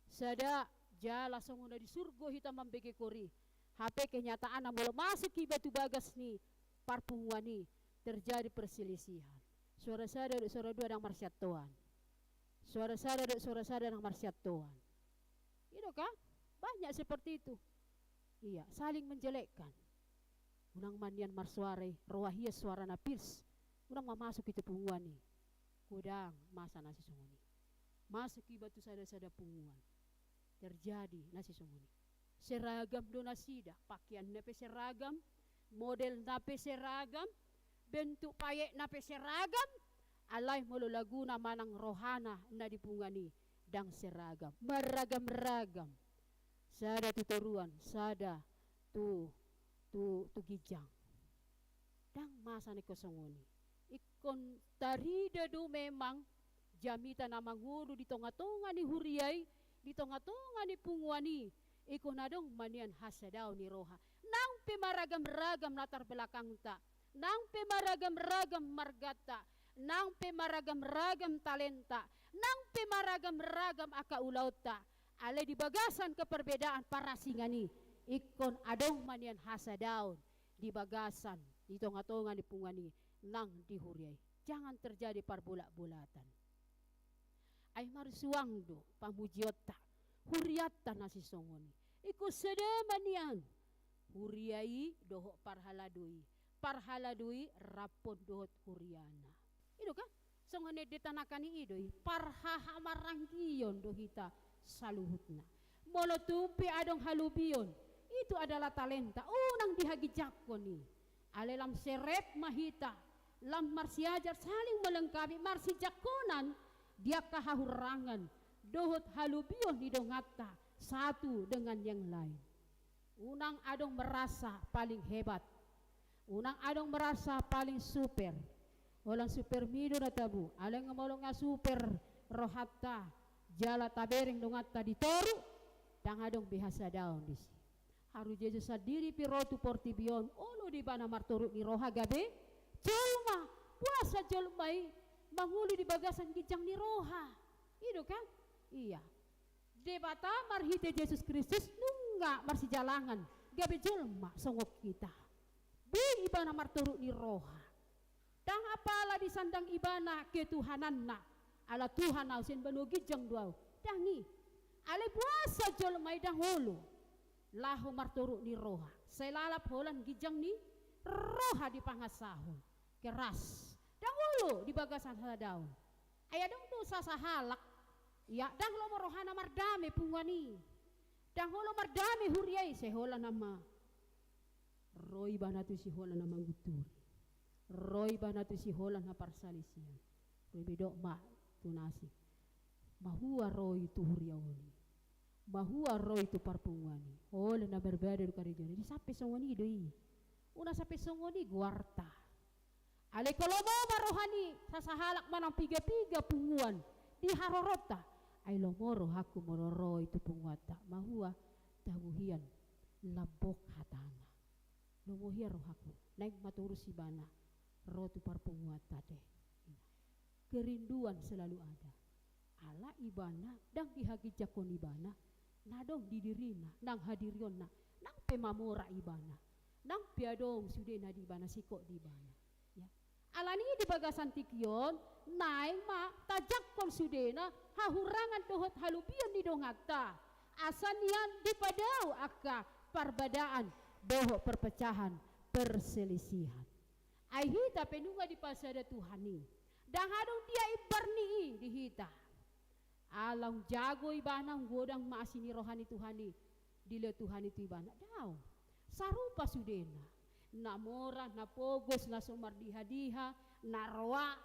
Sada jala songon na di surgo hita mambege koor i. Hape kenyataanna molo masuk iba tu bagas ni parpunguan i terjadi perselisihan. Suara sada dohot suara dua ndang marsiantoan. Suara sada dohot suara sada ndang marsiantoan. I do kan? Banyak seperti itu. Iya, saling menjelekkan. Unang ma nian marsuara i, roha hian suara na pils. Unang ma masuk i tu punguan i. Godang masa na sisongon i. Masuk iba tu sada-sada punguan. Terjadi na sisongon i. Seragam do nasida, pakeanna pe seragam, modelna pe seragam, bentuk paetna pe seragam, alai molo laguna manang rohana na di punguan i ndang seragam, marragam-ragam. Sada tu toruan, sada tu, tu, tu ginjang. Ndang masa na ingkon songon i. Ingkon tarida do memang jamita na mangolu di tonga-tonga ni huria i, di tonga-tonga ni punguan i. Ingkon adong ma nian hasadaon ni roha. Nang pe maragam-ragam latar belakangta, nang pe maragam-ragam marganta, nang pe maragam-ragam talenta, nang pe maragam-ragam angka ulaonta, alai di bagasan keperbedaan parasingan i, ingkon adong ma nian hasadaon di bagasan, di tonga-tonga ni punguan i, nang di huria i. Jangan terjadi parbolat-bolatan. Ai marsuang do pamujionta, hurianta na sisongon i. Ingkon sada ma nian huria i dohot parhalado i, parhalado i rap dohot huriana. I do kan? Songon ende tanaka ni i do i, parhahamaranggion do hita saluhutna. Molo tung pe adong halobion, itu adalah talenta, unang dihaginjangkon i. Alai lam serep ma hita, lam marsiajar saling melengkapi, marsijakonan di angka hahurangan dohot halobion ni donganta satu dengan yang lain. Unang adong merasa paling hebat. Unang adong merasa paling super. Holan supermi do na tabo. Alai molo nga super rohanta jala tabereng donganta di toru, ndang adong be hasadaon disi. Haru Jesus sandiri pe ro tu portibi on, olo do ibana martoru ni roha gabe jolma. Boasa jolma i mangolu di bagasan ginjang ni roha? I do kan? Iya. Debata marhite Jesus Kristus nunga marsijalangan gabe jolma songon hita. Boi ibana martoru ni roha. Ndang apala disandang ibana ketuhananna, ala Tuhan au, sian banua ginjang do au. Ndang i. Alai boasa jolma i ndang olo laho martoru ni roha? Sai lalap holan ginjang ni roha dipangasahon. Keras. Ndang olo di bagasan hasadaon. Ai adong do sasahalak, ia ndang lomo rohana mardame punguan i. Ndang olo mardame huria i, sai holan nama ro ibana tu siholan na manggunturi. Ro ibana tu siholan na parsalisian. Ro ibana ma tu na asing. Mahua ro i tu huria on i. Mahua ro i tu parpunguan i. Holan na berbeda do karejona. Jadi sampe songon i do i. Unang sampe songon i goarta. Alai anggo lomo ma roha ni sasahalak manang piga-piga punguan di haroronta, ai lomo rohangku molo ro i tu punguanta, mahua tabo hian lambok hatana. Lomo hian rohangku, naeng ma torus ibana ro tu parpunguanta te. Kerinduan selalu ada. Ala ibana ndang dihaginjangkon ibana na adong di dirina, nang hadirionna, nang pe mamora ibana, nang pe adong sudena di ibana, singkop di ibana. Ya. Alani i di bagasan tingki on, naeng ma tajangkon sudena hahurangan dohot halobion ni donganta. Asa nian dipadao angka parbedaan dohot perpecahan, perselisihan. Ai hita pe nunga dipasada Tuhan i. Ndang adong dia imbar ni i di hita. Ala umjago ibana, umgodang ma asi ni roha ni Tuhan i, dilehon Tuhan i tu ibana. Daong. Sarupa sudena. Na mora, na pogos, na so mardiha-diha, na roa,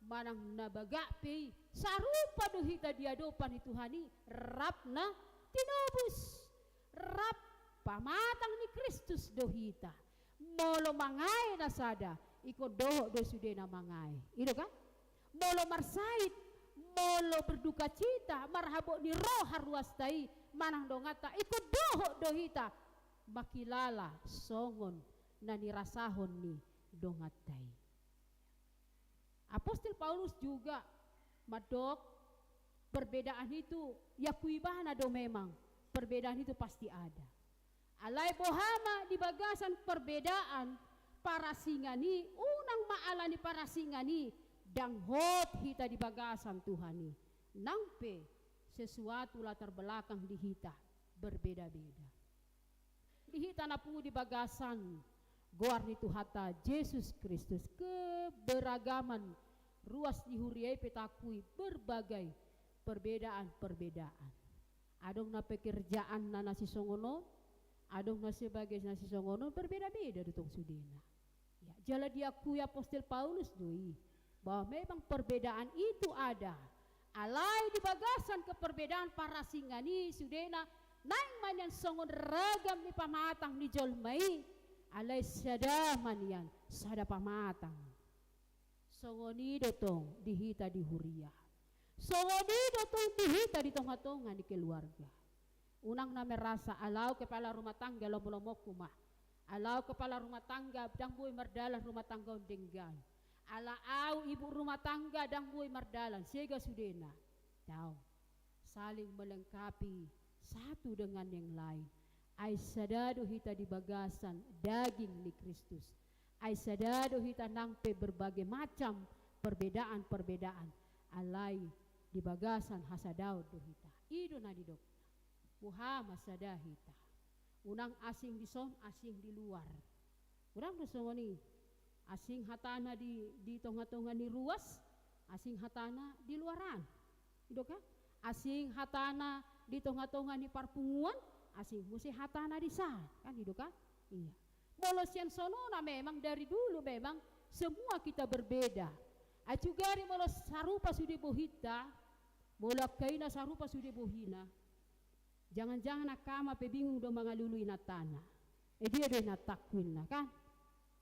manang na bagak pe i. Sarupa do hita di adopan ni Tuhan i, rap na tinobus. Rap pamatang ni Kristus do hita. Molo mangae na sada, ingkon dohot do sudena mangae. I do kan? Molo marsahit, molo berdukacita, marhabot ni roha ruasta i, manang donganta, ingkon dohot do hita mangkilala songon na nirasahon ni donganta i. Apostel Paulus juga mandok, perbedaan itu, ya, kuibana do memang, perbedaan itu pasti ada. Alai boha ma di bagasan perbedaan parasingan i, unang ma ala ni parasingan i, ndang hot hita di bagasan Tuhan i. Nang pe sesuatu latar belakang di hita berbeda-beda. Di hita na pungu di bagasan goar ni Tuhanta Jesus Kristus, keberagaman ruas di huria i pe taakui berbagai perbedaan-perbedaan. Adong na pekerjaanna na sisongon on, adong na sebagai na sisongon on, berbeda-beda do tong sudena. Ya, jala diakui apostel Paulus do i, bahwa memang perbedaan itu ada. Alai di bagasan keperbedaan parasingan i sudena, naeng ma nian songon ragam ni pamatang ni jolma i, alai sada ma nian, sada pamatang. Songon i do tong di hita di huria. Songon i do tong di hita di tonga-tonga ni keluarga. Unang na merasa, ala au kepala rumah tangga, lomo-lomoku ma. Ala au kepala rumah tangga, ndang boi mardalan rumah tangga on denggan. Ala au ibu rumah tangga, ndang boi mardalan, sega sudena. Daong. Saling melengkapi satu dengan yang lain. Ai sada do hita di bagasan daging ni Kristus. Ai sada do hita nang pe berbagai macam perbedaan-perbedaan. Alai di bagasan hasadaon do hita. I do na nidokna. Boha ma sada hita. Unang asing dison, asing di luar. Unang do songon i. Asing hatana di, di tonga-tonga ni ruas, asing hatana di luaran. I do kan? Asing hatana di tonga-tonga ni parpunguan, asing muse hatana di san. Kan i do kan? Iya. Molo sian sonona memang dari dulu memang semua kita berbeda. Ai sugari molo sarupa sude bohinta, molo angka ina sarupa sude bohina. Jangan-jangan angka ama pe bingung do mangalului inantana. Eh, dia do inantangku inna, kan?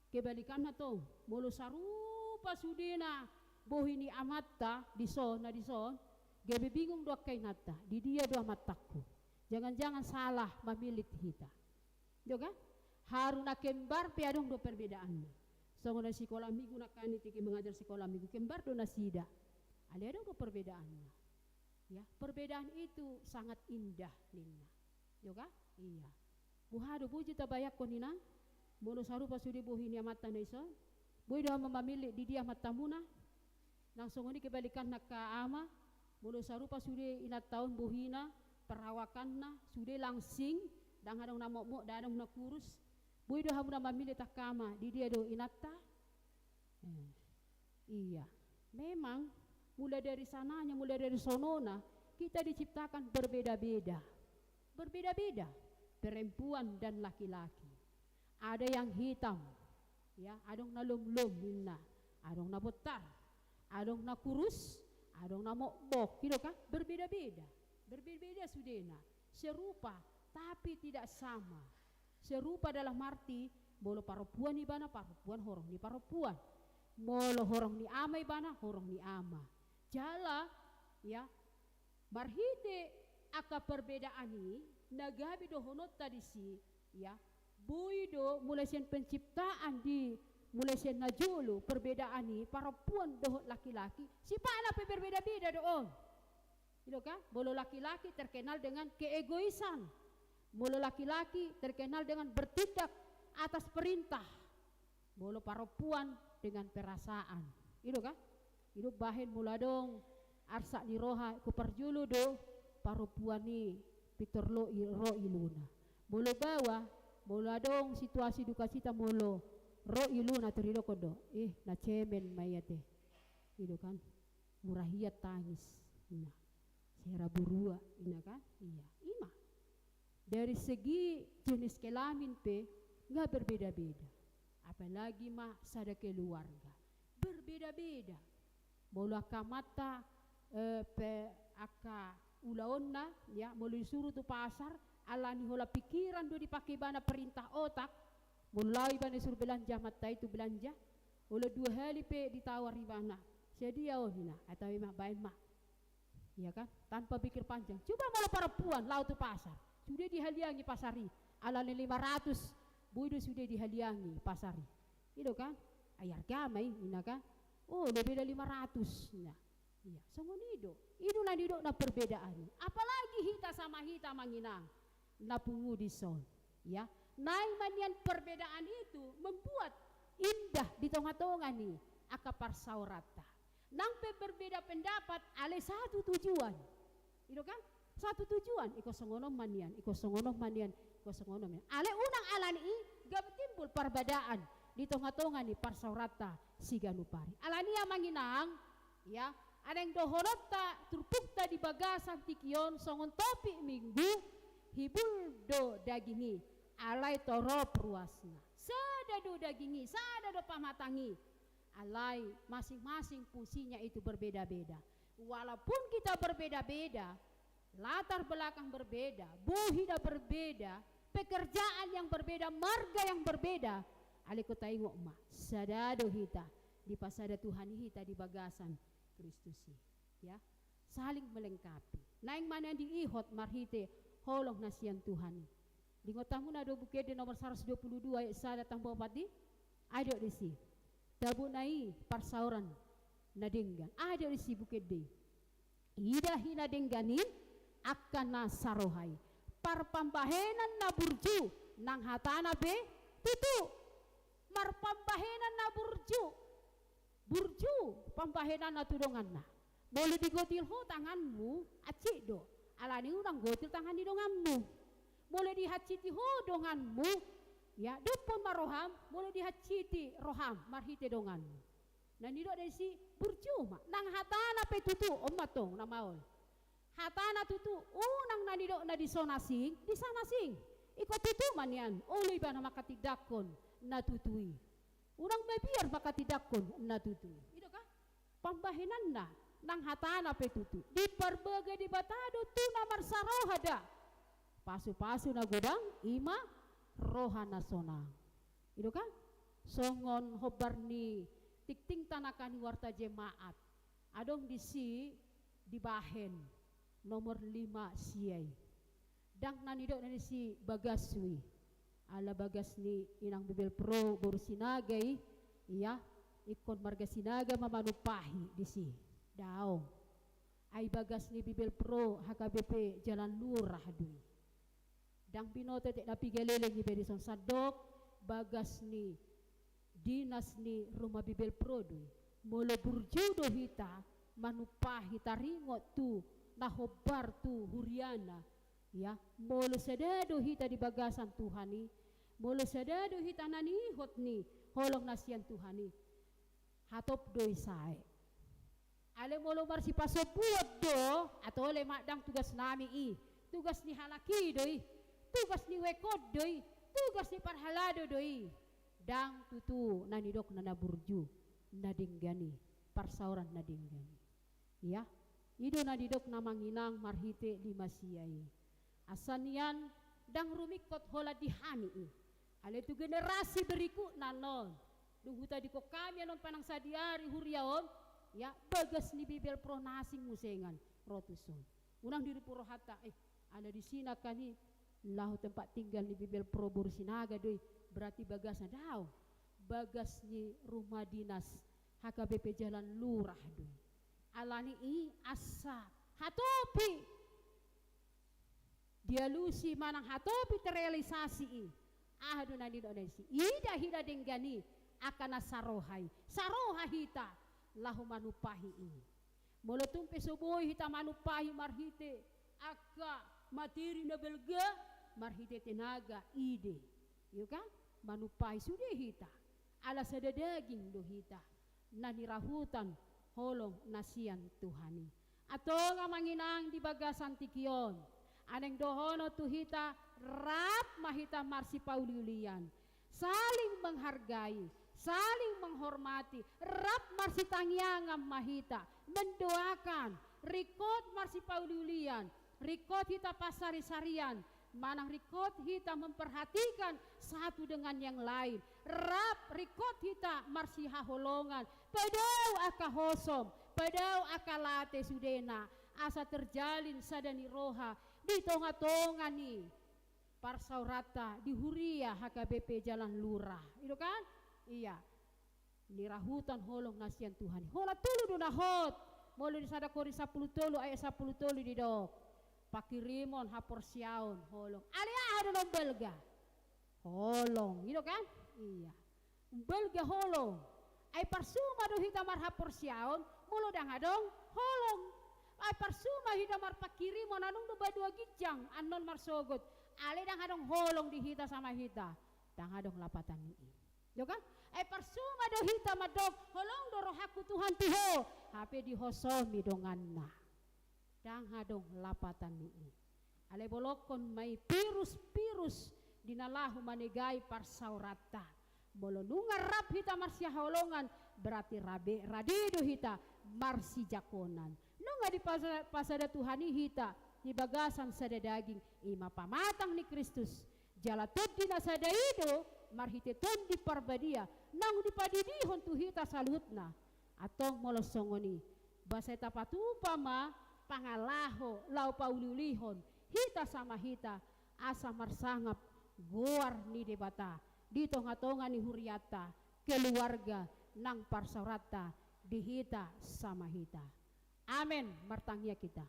Kebalikanna tong, molo sarupa sudena bohi ni amanta, dison, na dison, gabe bingung do angka inanta, di dia do amantangku. Jangan-jangan salah mamilih hita. Jo kan? Haru na kembar pe adong do perbedaanna. Songon na sikola minggu nangkaning tingki mengajar sikola minggu, kembar do nasida. Alai adong do perbedaanna. Ya, perbedaan itu sangat indah ninna. Jo kan? Iya. Boha do, boi jo tabayangkon inang, molo sarupa sude bohi ni amanta na ison, boi do hamu mamillit di dia amantamuna? Nang songon i kebalikanna angka ama, molo sarupa sude inanta on bohina, perawakanna, sude langsing, ndang adong na mokmok, ndang adong na kurus, boi do hamuna mamillit angka ama, di dia do inanta? Eh, iya. Memang, mulai dari sananya, mulai dari sonona, kita diciptakan berbeda-beda. berbeda-beda, perempuan dan laki-laki. Ada yang hitam, ya, adong na lomlom ninna, adong na bontar, adong na kurus, adong na mokmok, gitu kan? Berbeda-beda, berbeda-beda sudena, serupa tapi tidak sama. Serupa dalam arti, molo parompuan ibana, parompuan horong ni parompuan. Molo horong ni ama ibana, horong ni ama. Jala, ya, marhite angka perbedaan i, na gabe dohononta disi, ya, boi do mulai sian penciptaan di, mulai sian na jolo, perbedaan i, parompuan dohot laki-laki, sipatna pe berbeda-beda do on. Ido kan? Molo laki-laki terkenal dengan keegoisan. Molo laki-laki terkenal dengan bertindak atas perintah. Molo parompuan dengan perasaan. Ido kan? Ido bahen molo adong arsak ni roha, ingkon parjolo do parompuan i pintor ro i, ro iluna. Molo baoa, molo adong situasi dukacita, molo ro iluna, tor idokkon do, eh, na cemen ma i ate. Ido kan? Murah ia tangis. Nah. Sera burua, ina kan? Iya, ima. Dari segi jenis kelamin pe nga berbeda-beda. Apalagi ma sada keluarga. Berbeda-beda. Molo angka amanta, eh, pe angka ulaonna, ya, molo disuru tu pasar, ala ni holan pikiran do dipake ibana, perintah otak, molo laho ibana disuru belanja, amanta i tu belanja, olo dua hali pe ditawar ibana. Sadia on, ina, atau ima, baen ma. Iya kan? Tanpa pikir panjang. Coba molo parompuan laho tu pasar. Sude dihaliangi pasar i. Ala ni lima ratus, boi do sude dihaliangi pasar i. Ido kan? Ai arga ma i, ina kan? Oh, lebih dari lima ratus. Nah. Iya, songon i do. I do na nidokna perbedaan i. Apalagi hita sama hita, amang inang, na pungu dison. Ya. Naeng ma nian perbedaan itu membuat indah di tonga-tonga ni angka parsaoranta. Nang pe berbeda pendapat, alai satu tujuan. Ido kan? Satu tujuan, ingkon songon on ma nian, ingkon songon on ma nian, ingkon songon on ma nian. Alai unang ala ni i gabe timbul parbedaan di tonga-tonga ni parsaoranta siganup ari. Ala ni i, amang inang, ya, naeng dohononta turpukta di bagasan tingki on songon topik minggu, hibul do daging i, alai torop ruasna. Sada do daging i, sada do pamatang i. Alai masing-masing fungsinya itu berbeda-beda. Walaupun kita berbeda-beda, latar belakang berbeda, bohina berbeda, pekerjaan yang berbeda, marga yang berbeda, alai ingkon taingot ma, sada do hita, dipasada Tuhan i hita di bagasan Kristus i. Ya, saling melengkapi. Naeng ma nian diihot marhite holong na sian Tuhan i. Diingot hamuna do Buku Ende nomor saratus dua pulu dua ayat sada tamba opat i? Aha didok disi? Tabona i parsaoran na denggan. Aha didok disi Buku Ende i? Ida i na denggan i angka na saroha i, parpambahenan na burju, nang hatana pe tutu. Marpambahenan na burju. Burju pambahenanna tu donganna. Molo digotil ho tanganmu, hansit do. Ala ni i unang gotil tangan ni donganmu. Molo dihansiti ho donganmu, ya, dophon ma roham, molo dihansiti roham marhite donganmu. Na nidok disi burju ma, nang hatana pe tutu, on ma tong na maol. Hatana tutu, unang na nidokna dison asing, di sana asing. Ingkon tutu ma nian, olo ibana manghatindanghon na tutu i. Unang mabiar manghatindanghon na tutu i. Ido kan? Pambahenanna, nang hatana pe tutu. Diparbaga Debata do tu na marsaroha da. Pasupasu na godang, ima roha na sonang. Ido kan? Songon hombar ni tingtingta nangkaning warta jemaat. Adong disi dibahen nomor lima sia i. Ndang na nidokna disi bagashu i. Ala bagas ni inang Bibelvrouw boru Sinaga i, ia, ingkon marga Sinaga ma manumpahi disi. Daong. Ai bagas ni Bibelvrouw H K B P Jalan Lurah do i. Ndang binoto etek na piga leleng i be dison, sandok bagas ni dinas ni Ruma Bibelvrouw do i. Molo burju do hita manumpahi taringot tu na hombar tu huriana, ia, molo sada do hita di bagasan Tuhan i, molo sada do hita na niihot ni holong na sian Tuhan i, hatop do i sae. Alai molo marsipasombuon do, atole ma, ndang tugasnami i. Tugas ni halak i do i, tugas ni uek on do i, tugas ni parhalado do i. Ndang tutu na nidokna na burju, na denggan i, parsaoran na denggan i. Ia, i do na nidokna amang inang marhite lima sia i. Asa nian ndang rumingkot holan di hami i. Alai tu generasi berikutna annon. Dung hutadingkon hami annon panang sadihari huria on, ia, bagas ni Bibel Pro na asing musengan ro tuson. Unang diripu rohanta, eh, ala disi nangkin i laho tempat tinggal ni Bibel Pro boru Sinaga do i, berarti bagasna, daong. Bagas ni rumah dinas H K B P Jalan Lurah do i. Alani i asa hatopi dialusi manang hatopi terrealisasi i. Aha do na nidokna disi? Ida hita denggan i, angka na saroha i. Saroha hita laho manumpahi i. Molo tung pe so boi hita manumpahi marhite angka materi na balga, marhite tenaga, ide, i do kan, manumpahi sude hita. Ala sada daging do hita na nirahutan holong na sian Tuhan i. Antong amang inang di bagasan tingki on, naeng dohonon tu hita, rap ma hita marsipauliulian, saling menghargai, saling menghormati, rap marsitangiangan ma hita, mendoakan, ringkot marsipauliulian, ringkot hita pasarisarian, manang ringkot hita memperhatikan satu dengan yang lain, rap ringkot hita marsihaholongan, padao angka hosom, padao angka late sudena, asa terjalin sada ni roha di tongatonga ni parsaoranta di huria H K B P Jalan Lurah. I do kan? Ia. Nirahutan holong na sian Tuhan i. Holan tolu do na hot. Molo di sada Korint sampulu tolu ayat sampulu tolu didok, pangkirimon, haporseaon, holong. Alai aha do na umbalga? Holong. I do kan? Ia. Umbalga holong. Ai parsuma do hita marhaporseaon molo ndang adong holong. Ai parsuma hita marpangkirimon, adong do badua ginjang annon marsogot, alai ndang adong holong di hita sama hita, ndang adong lapatan ni i. I do kan? Ai parsuma do hita mandok, holong do rohangku Tuhan tu Ho, hape dihosomi donganna. Ndang adong lapatan ni i. Alai bolongkon ma i virus-virus di na laho manegai parsaoranta. Molo nunga rap hita marsihaholongan, berarti rabe, rade do hita marsijangkonan. Nunga dipasa-, pasada Tuhan i hita di bagasan sada daging, i ma pamatang ni Kristus. Jala Tondi na sada i do, marhite Tondi Parbadia, naung dipadidihon tu hita saluhutna. Antong molo songon i, boasa hita patupa ma pangalaho laho pauliulihon hita sama hita, asa marsangap goar ni Debata di tongatonga ni hurianta, keluarga nang parsaoranta di hita sama hita. Amen. Martangiang hita.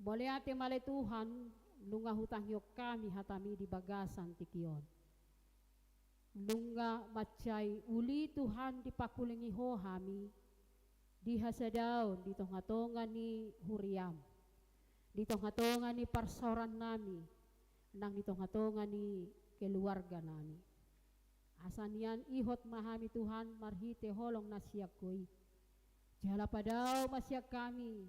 Mauliate ma ale Tuhan, nunga hutangihon hami hataMi di bagasan tingki on. Nunga mansai uli Tuhan dipangkulingi Ho hami, di hasadaon di tongatonga ni huriaM, di tongatonga ni parsaorannami, nang di tongatonga ni keluarganami. Asa nian ihot ma hami Tuhan marhite holong na sian Ho i. Jala padao ma sian hami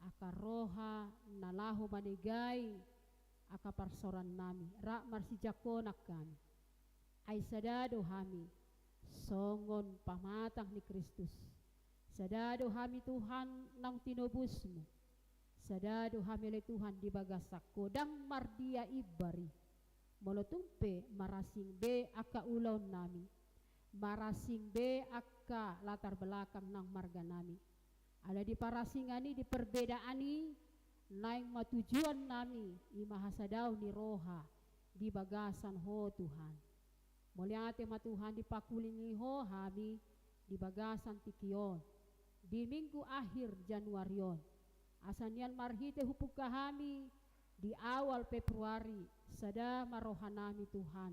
angka roha na laho manegai angka parsaorannami, rap marsijangkonan hami. Ai sada do hami songon pamatang ni Kristus. Sada do hami Tuhan naung tinobusMu. Sada do hami ale Tuhan di bagasan Ho, ndang mardia imbar i. Molo tung pe marasing be angka ulaonnami, marasing be angka latar belakang nang marganami. Ala di parasingan i, di perbedaan i, naeng ma tujuannami, i ma hasadaon ni roha di bagasan Ho Tuhan. Mauliate ma Tuhan dipangkulingi Ho hami di bagasan tingki on, di minggu akhir Januari on. Asa nian marhite hubuka hami di awal Februari, sada ma rohanami Tuhan.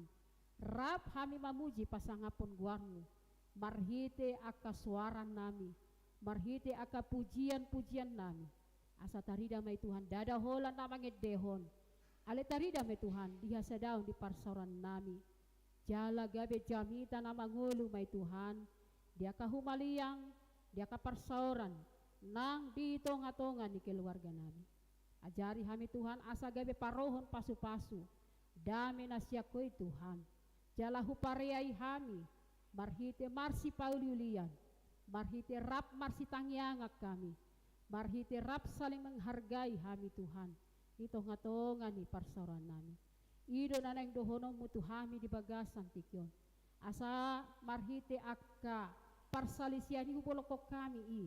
Rap hami mamuji pasangaphon goarMu, marhite angka soarannami, marhite angka pujian-pujiannami. Asa tarida ma i Tuhan, ndada holan na mangendehon. Alai tarida ma i Tuhan, di hasadaon di parsaorannami. Jala gabe jamita na mangolu ma i Tuhan, di angka humaliang, di angka parsaoran, nang di tongatonga ni keluarganami. Ajari hami Tuhan asa gabe parohon pasu-pasu dame na sian Ho i Tuhan. Jala hupareai hami marhite marsipauliulian, marhite rap marsitangiangan hami, marhite rap saling menghargai hami Tuhan di tonga-tonga ni parsaorannami. I do na naeng dohononmu tu hami di bagasan tingki on. Asa marhite angka parsalisian i hubolongkon hami i,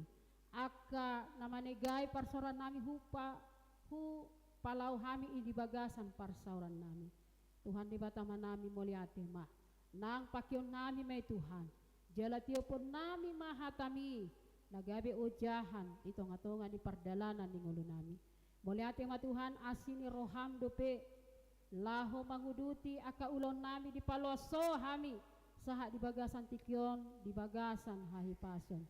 angka na manegai parsaorannami hupa-, hupalaho hami i di bagasan parsaorannami. Tuhan Debata Amanami, mauliate ma. Nang pangkeonnami ma i Tuhan. Jala tioponnami ma hatami na gabe ojahan di tonga-tonga ni pardalanan ni ngolunami. Mauliate ma Tuhan, asi ni roham dope laho manguduti angka ulaonnami, dipaloas Ho hami sahat di bagasan tingki on, di bagasan hahipason.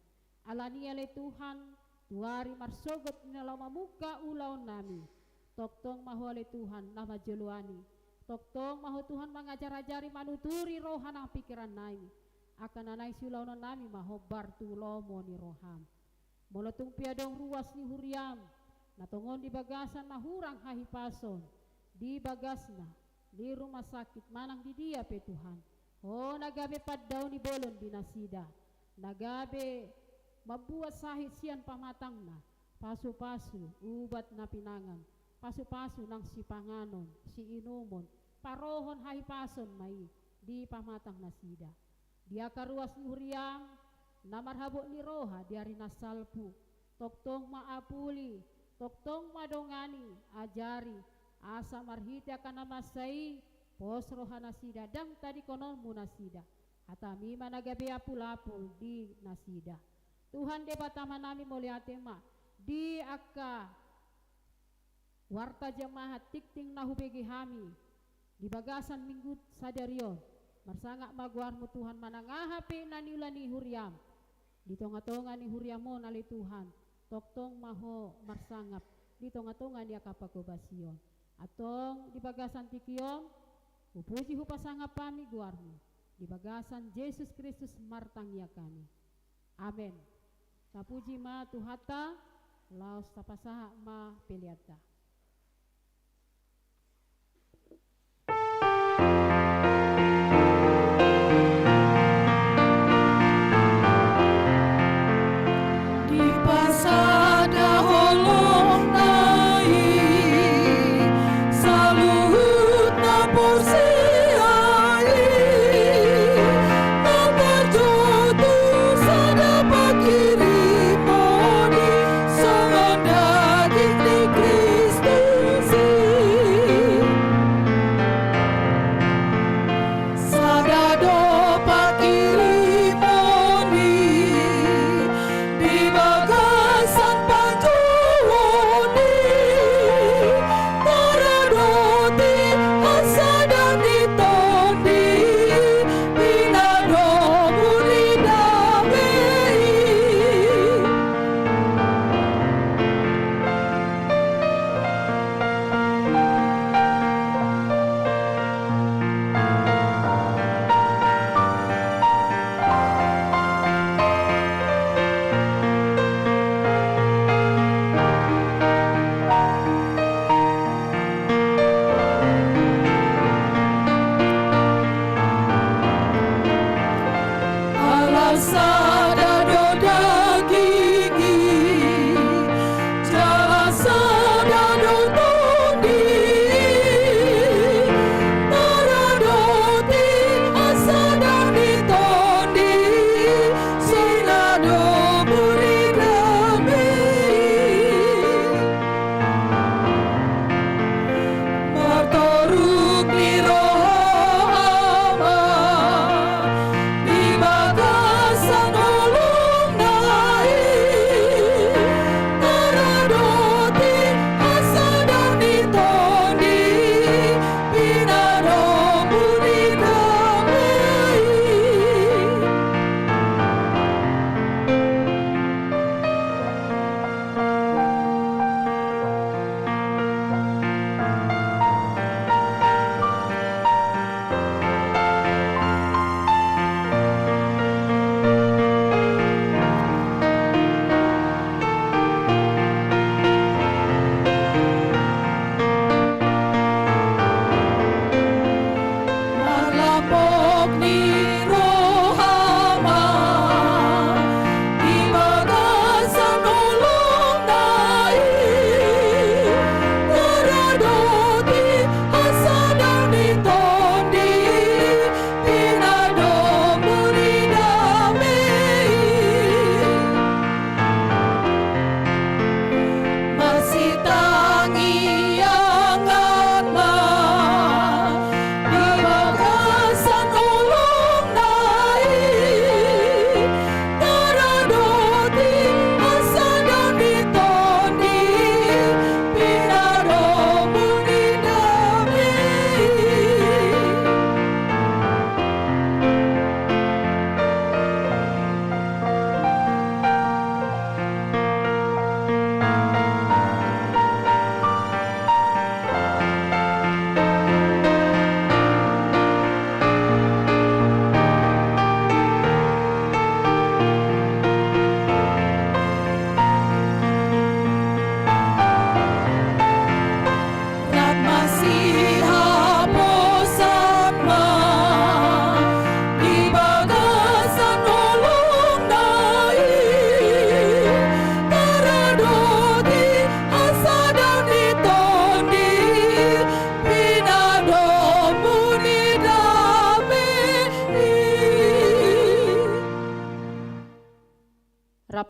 Alani i ale Tuhan, tu ari marsogot na laho mamungka ulaonnami, tongtong ma Ho ale Tuhan na manjoloani. Tongtong ma Ho Tuhan mangajar-ajari, manuturi roha nang pingkirannami. Angka na naeng siulaononnami ma hombar tu lomo ni roham. Molo tung pe adong ruas ni huriam na tongon di bagasan na hurang hahipason, di bagasna, di rumah sakit manang di dia pe Tuhan, Ho na gabe pandao ni bolon di nasida, na gabe mambuat sahit sian pamatangna, pasu-pasu ubat na pinangan, pasu-pasu nang sipanganon, siinumon, parohon hahipason ma i di pamatang nasida. Di angka ruas ni huriam na marhabot ni roha di ari na salpu, tongtong ma apuli, tongtong ma dongani, ajari, asa marhite angka na masa i pos roha nasida, ndang tadingkononmu nasida. Hatami ma na gabe apul-apul di nasida. Tuhan Debata Amanami, mauliate ma di angka warta jamaat tingting na hubege hami di bagasan minggu sadari on. Marsangap ma goarmu Tuhan, manang aha pe na niula ni huriam di tonga-tonga ni huriam on ale Tuhan, tongtong ma Ho marsangap di tonga-tonga ni angka panghobasion. Antong di bagasan tingki on, hupuji hupasangap hami goarmu. Di bagasan Jesus Kristus martangiang hami. Amen. Tapuji ma Tuhanta, laos tapasahat ma peleanta. Dipasada holongna i saluhut na porsea i, na tarjou tu sada panghirimon i, songon daging ni Kristus.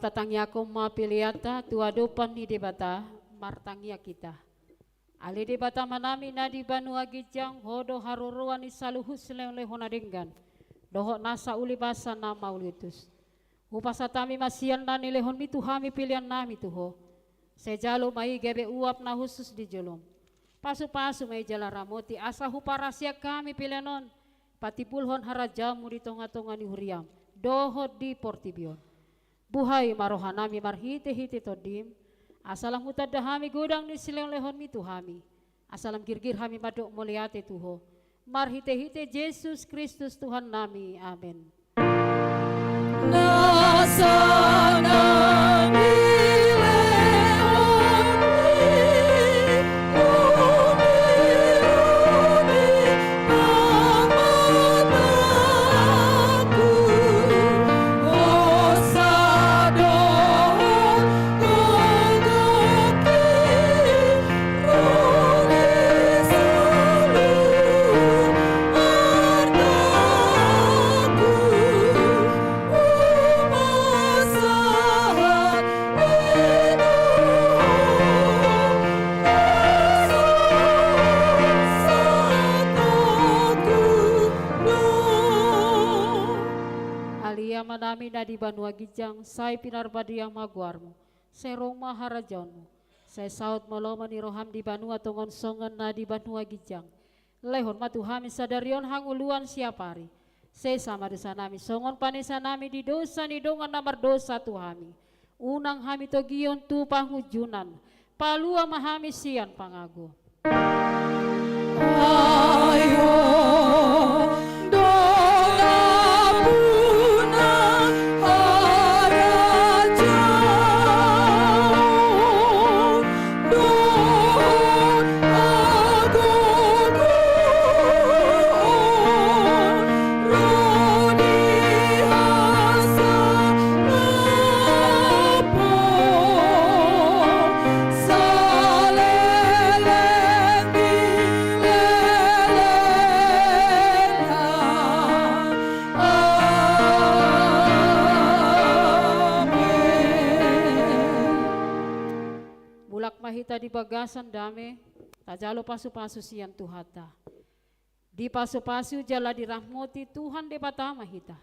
Tatangiangkon ma peleanta tu adopan ni Debata. Martangiang hita. Ale Debata Amanami na di banua ginjang, Ho do haroroan ni saluhut silehonlehon na denggan dohot nasa ulibasa na mauliutus. Hupasahat hami ma sian na nilehonmi tu hami peleannami tu Ho. Sai jalo ma i gabe uap na hushus di jolom. Pasupasu ma i jala ramoti asa huparasiak hami pelean on patimbulhon harajaonmu di tongatonga ni huriam dohot di portibi on. Buhai ma rohanami marhitehite Tondim, asa lam hutanda hami godang ni silehonlehonmi tu hami, asa lam girgir hami mandok mauliate tu Ho. Marhitehite Jesus Kristus Tuhannami. Amen. Na sonang i lehonmi, runi, runi, amang, amangku, hosa do ho, gogongki, runi, saluhut artangku. Ale Amanami na di banua ginjang, sai pinarbadia ma goarmu, sai ro ma harajaonmu, sai saut ma lomo ni roham di banua tonga on songon na di banua ginjang. Lehon ma tu hami sadari on hangoluan siapari. Sesa ma dosanami songon panesanami di dosa ni dongan na mardosa tu hami. Unang hami togihon tu pangunjunan. Palua ma hami sian pangago. Ai Ho do ngapuna harajaon dohot hagogoon, ro di hasangapon saleleng ni lelengna. Amen. Mulak ma hita di bagasan dame, tajalo pasupasu sian Tuhanta. Dipasupasu jala diramoti Tuhan Debata ma hita.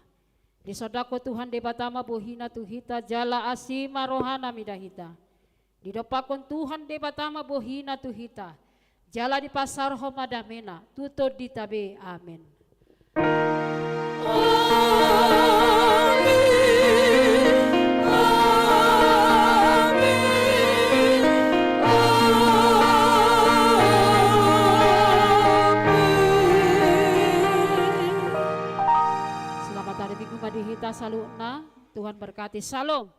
Disondangkon Tuhan Debata ma bohina tu hita jala asi ma rohana mida hita. Didompakkon Tuhan Debata ma bohina tu hita jala dipasaorhon ma damena tu tondinta be. Amen. Amen. Amen. Amen. Selamat hari Minggu ma di hita saluhutna. Tuhan berkati. Shalom.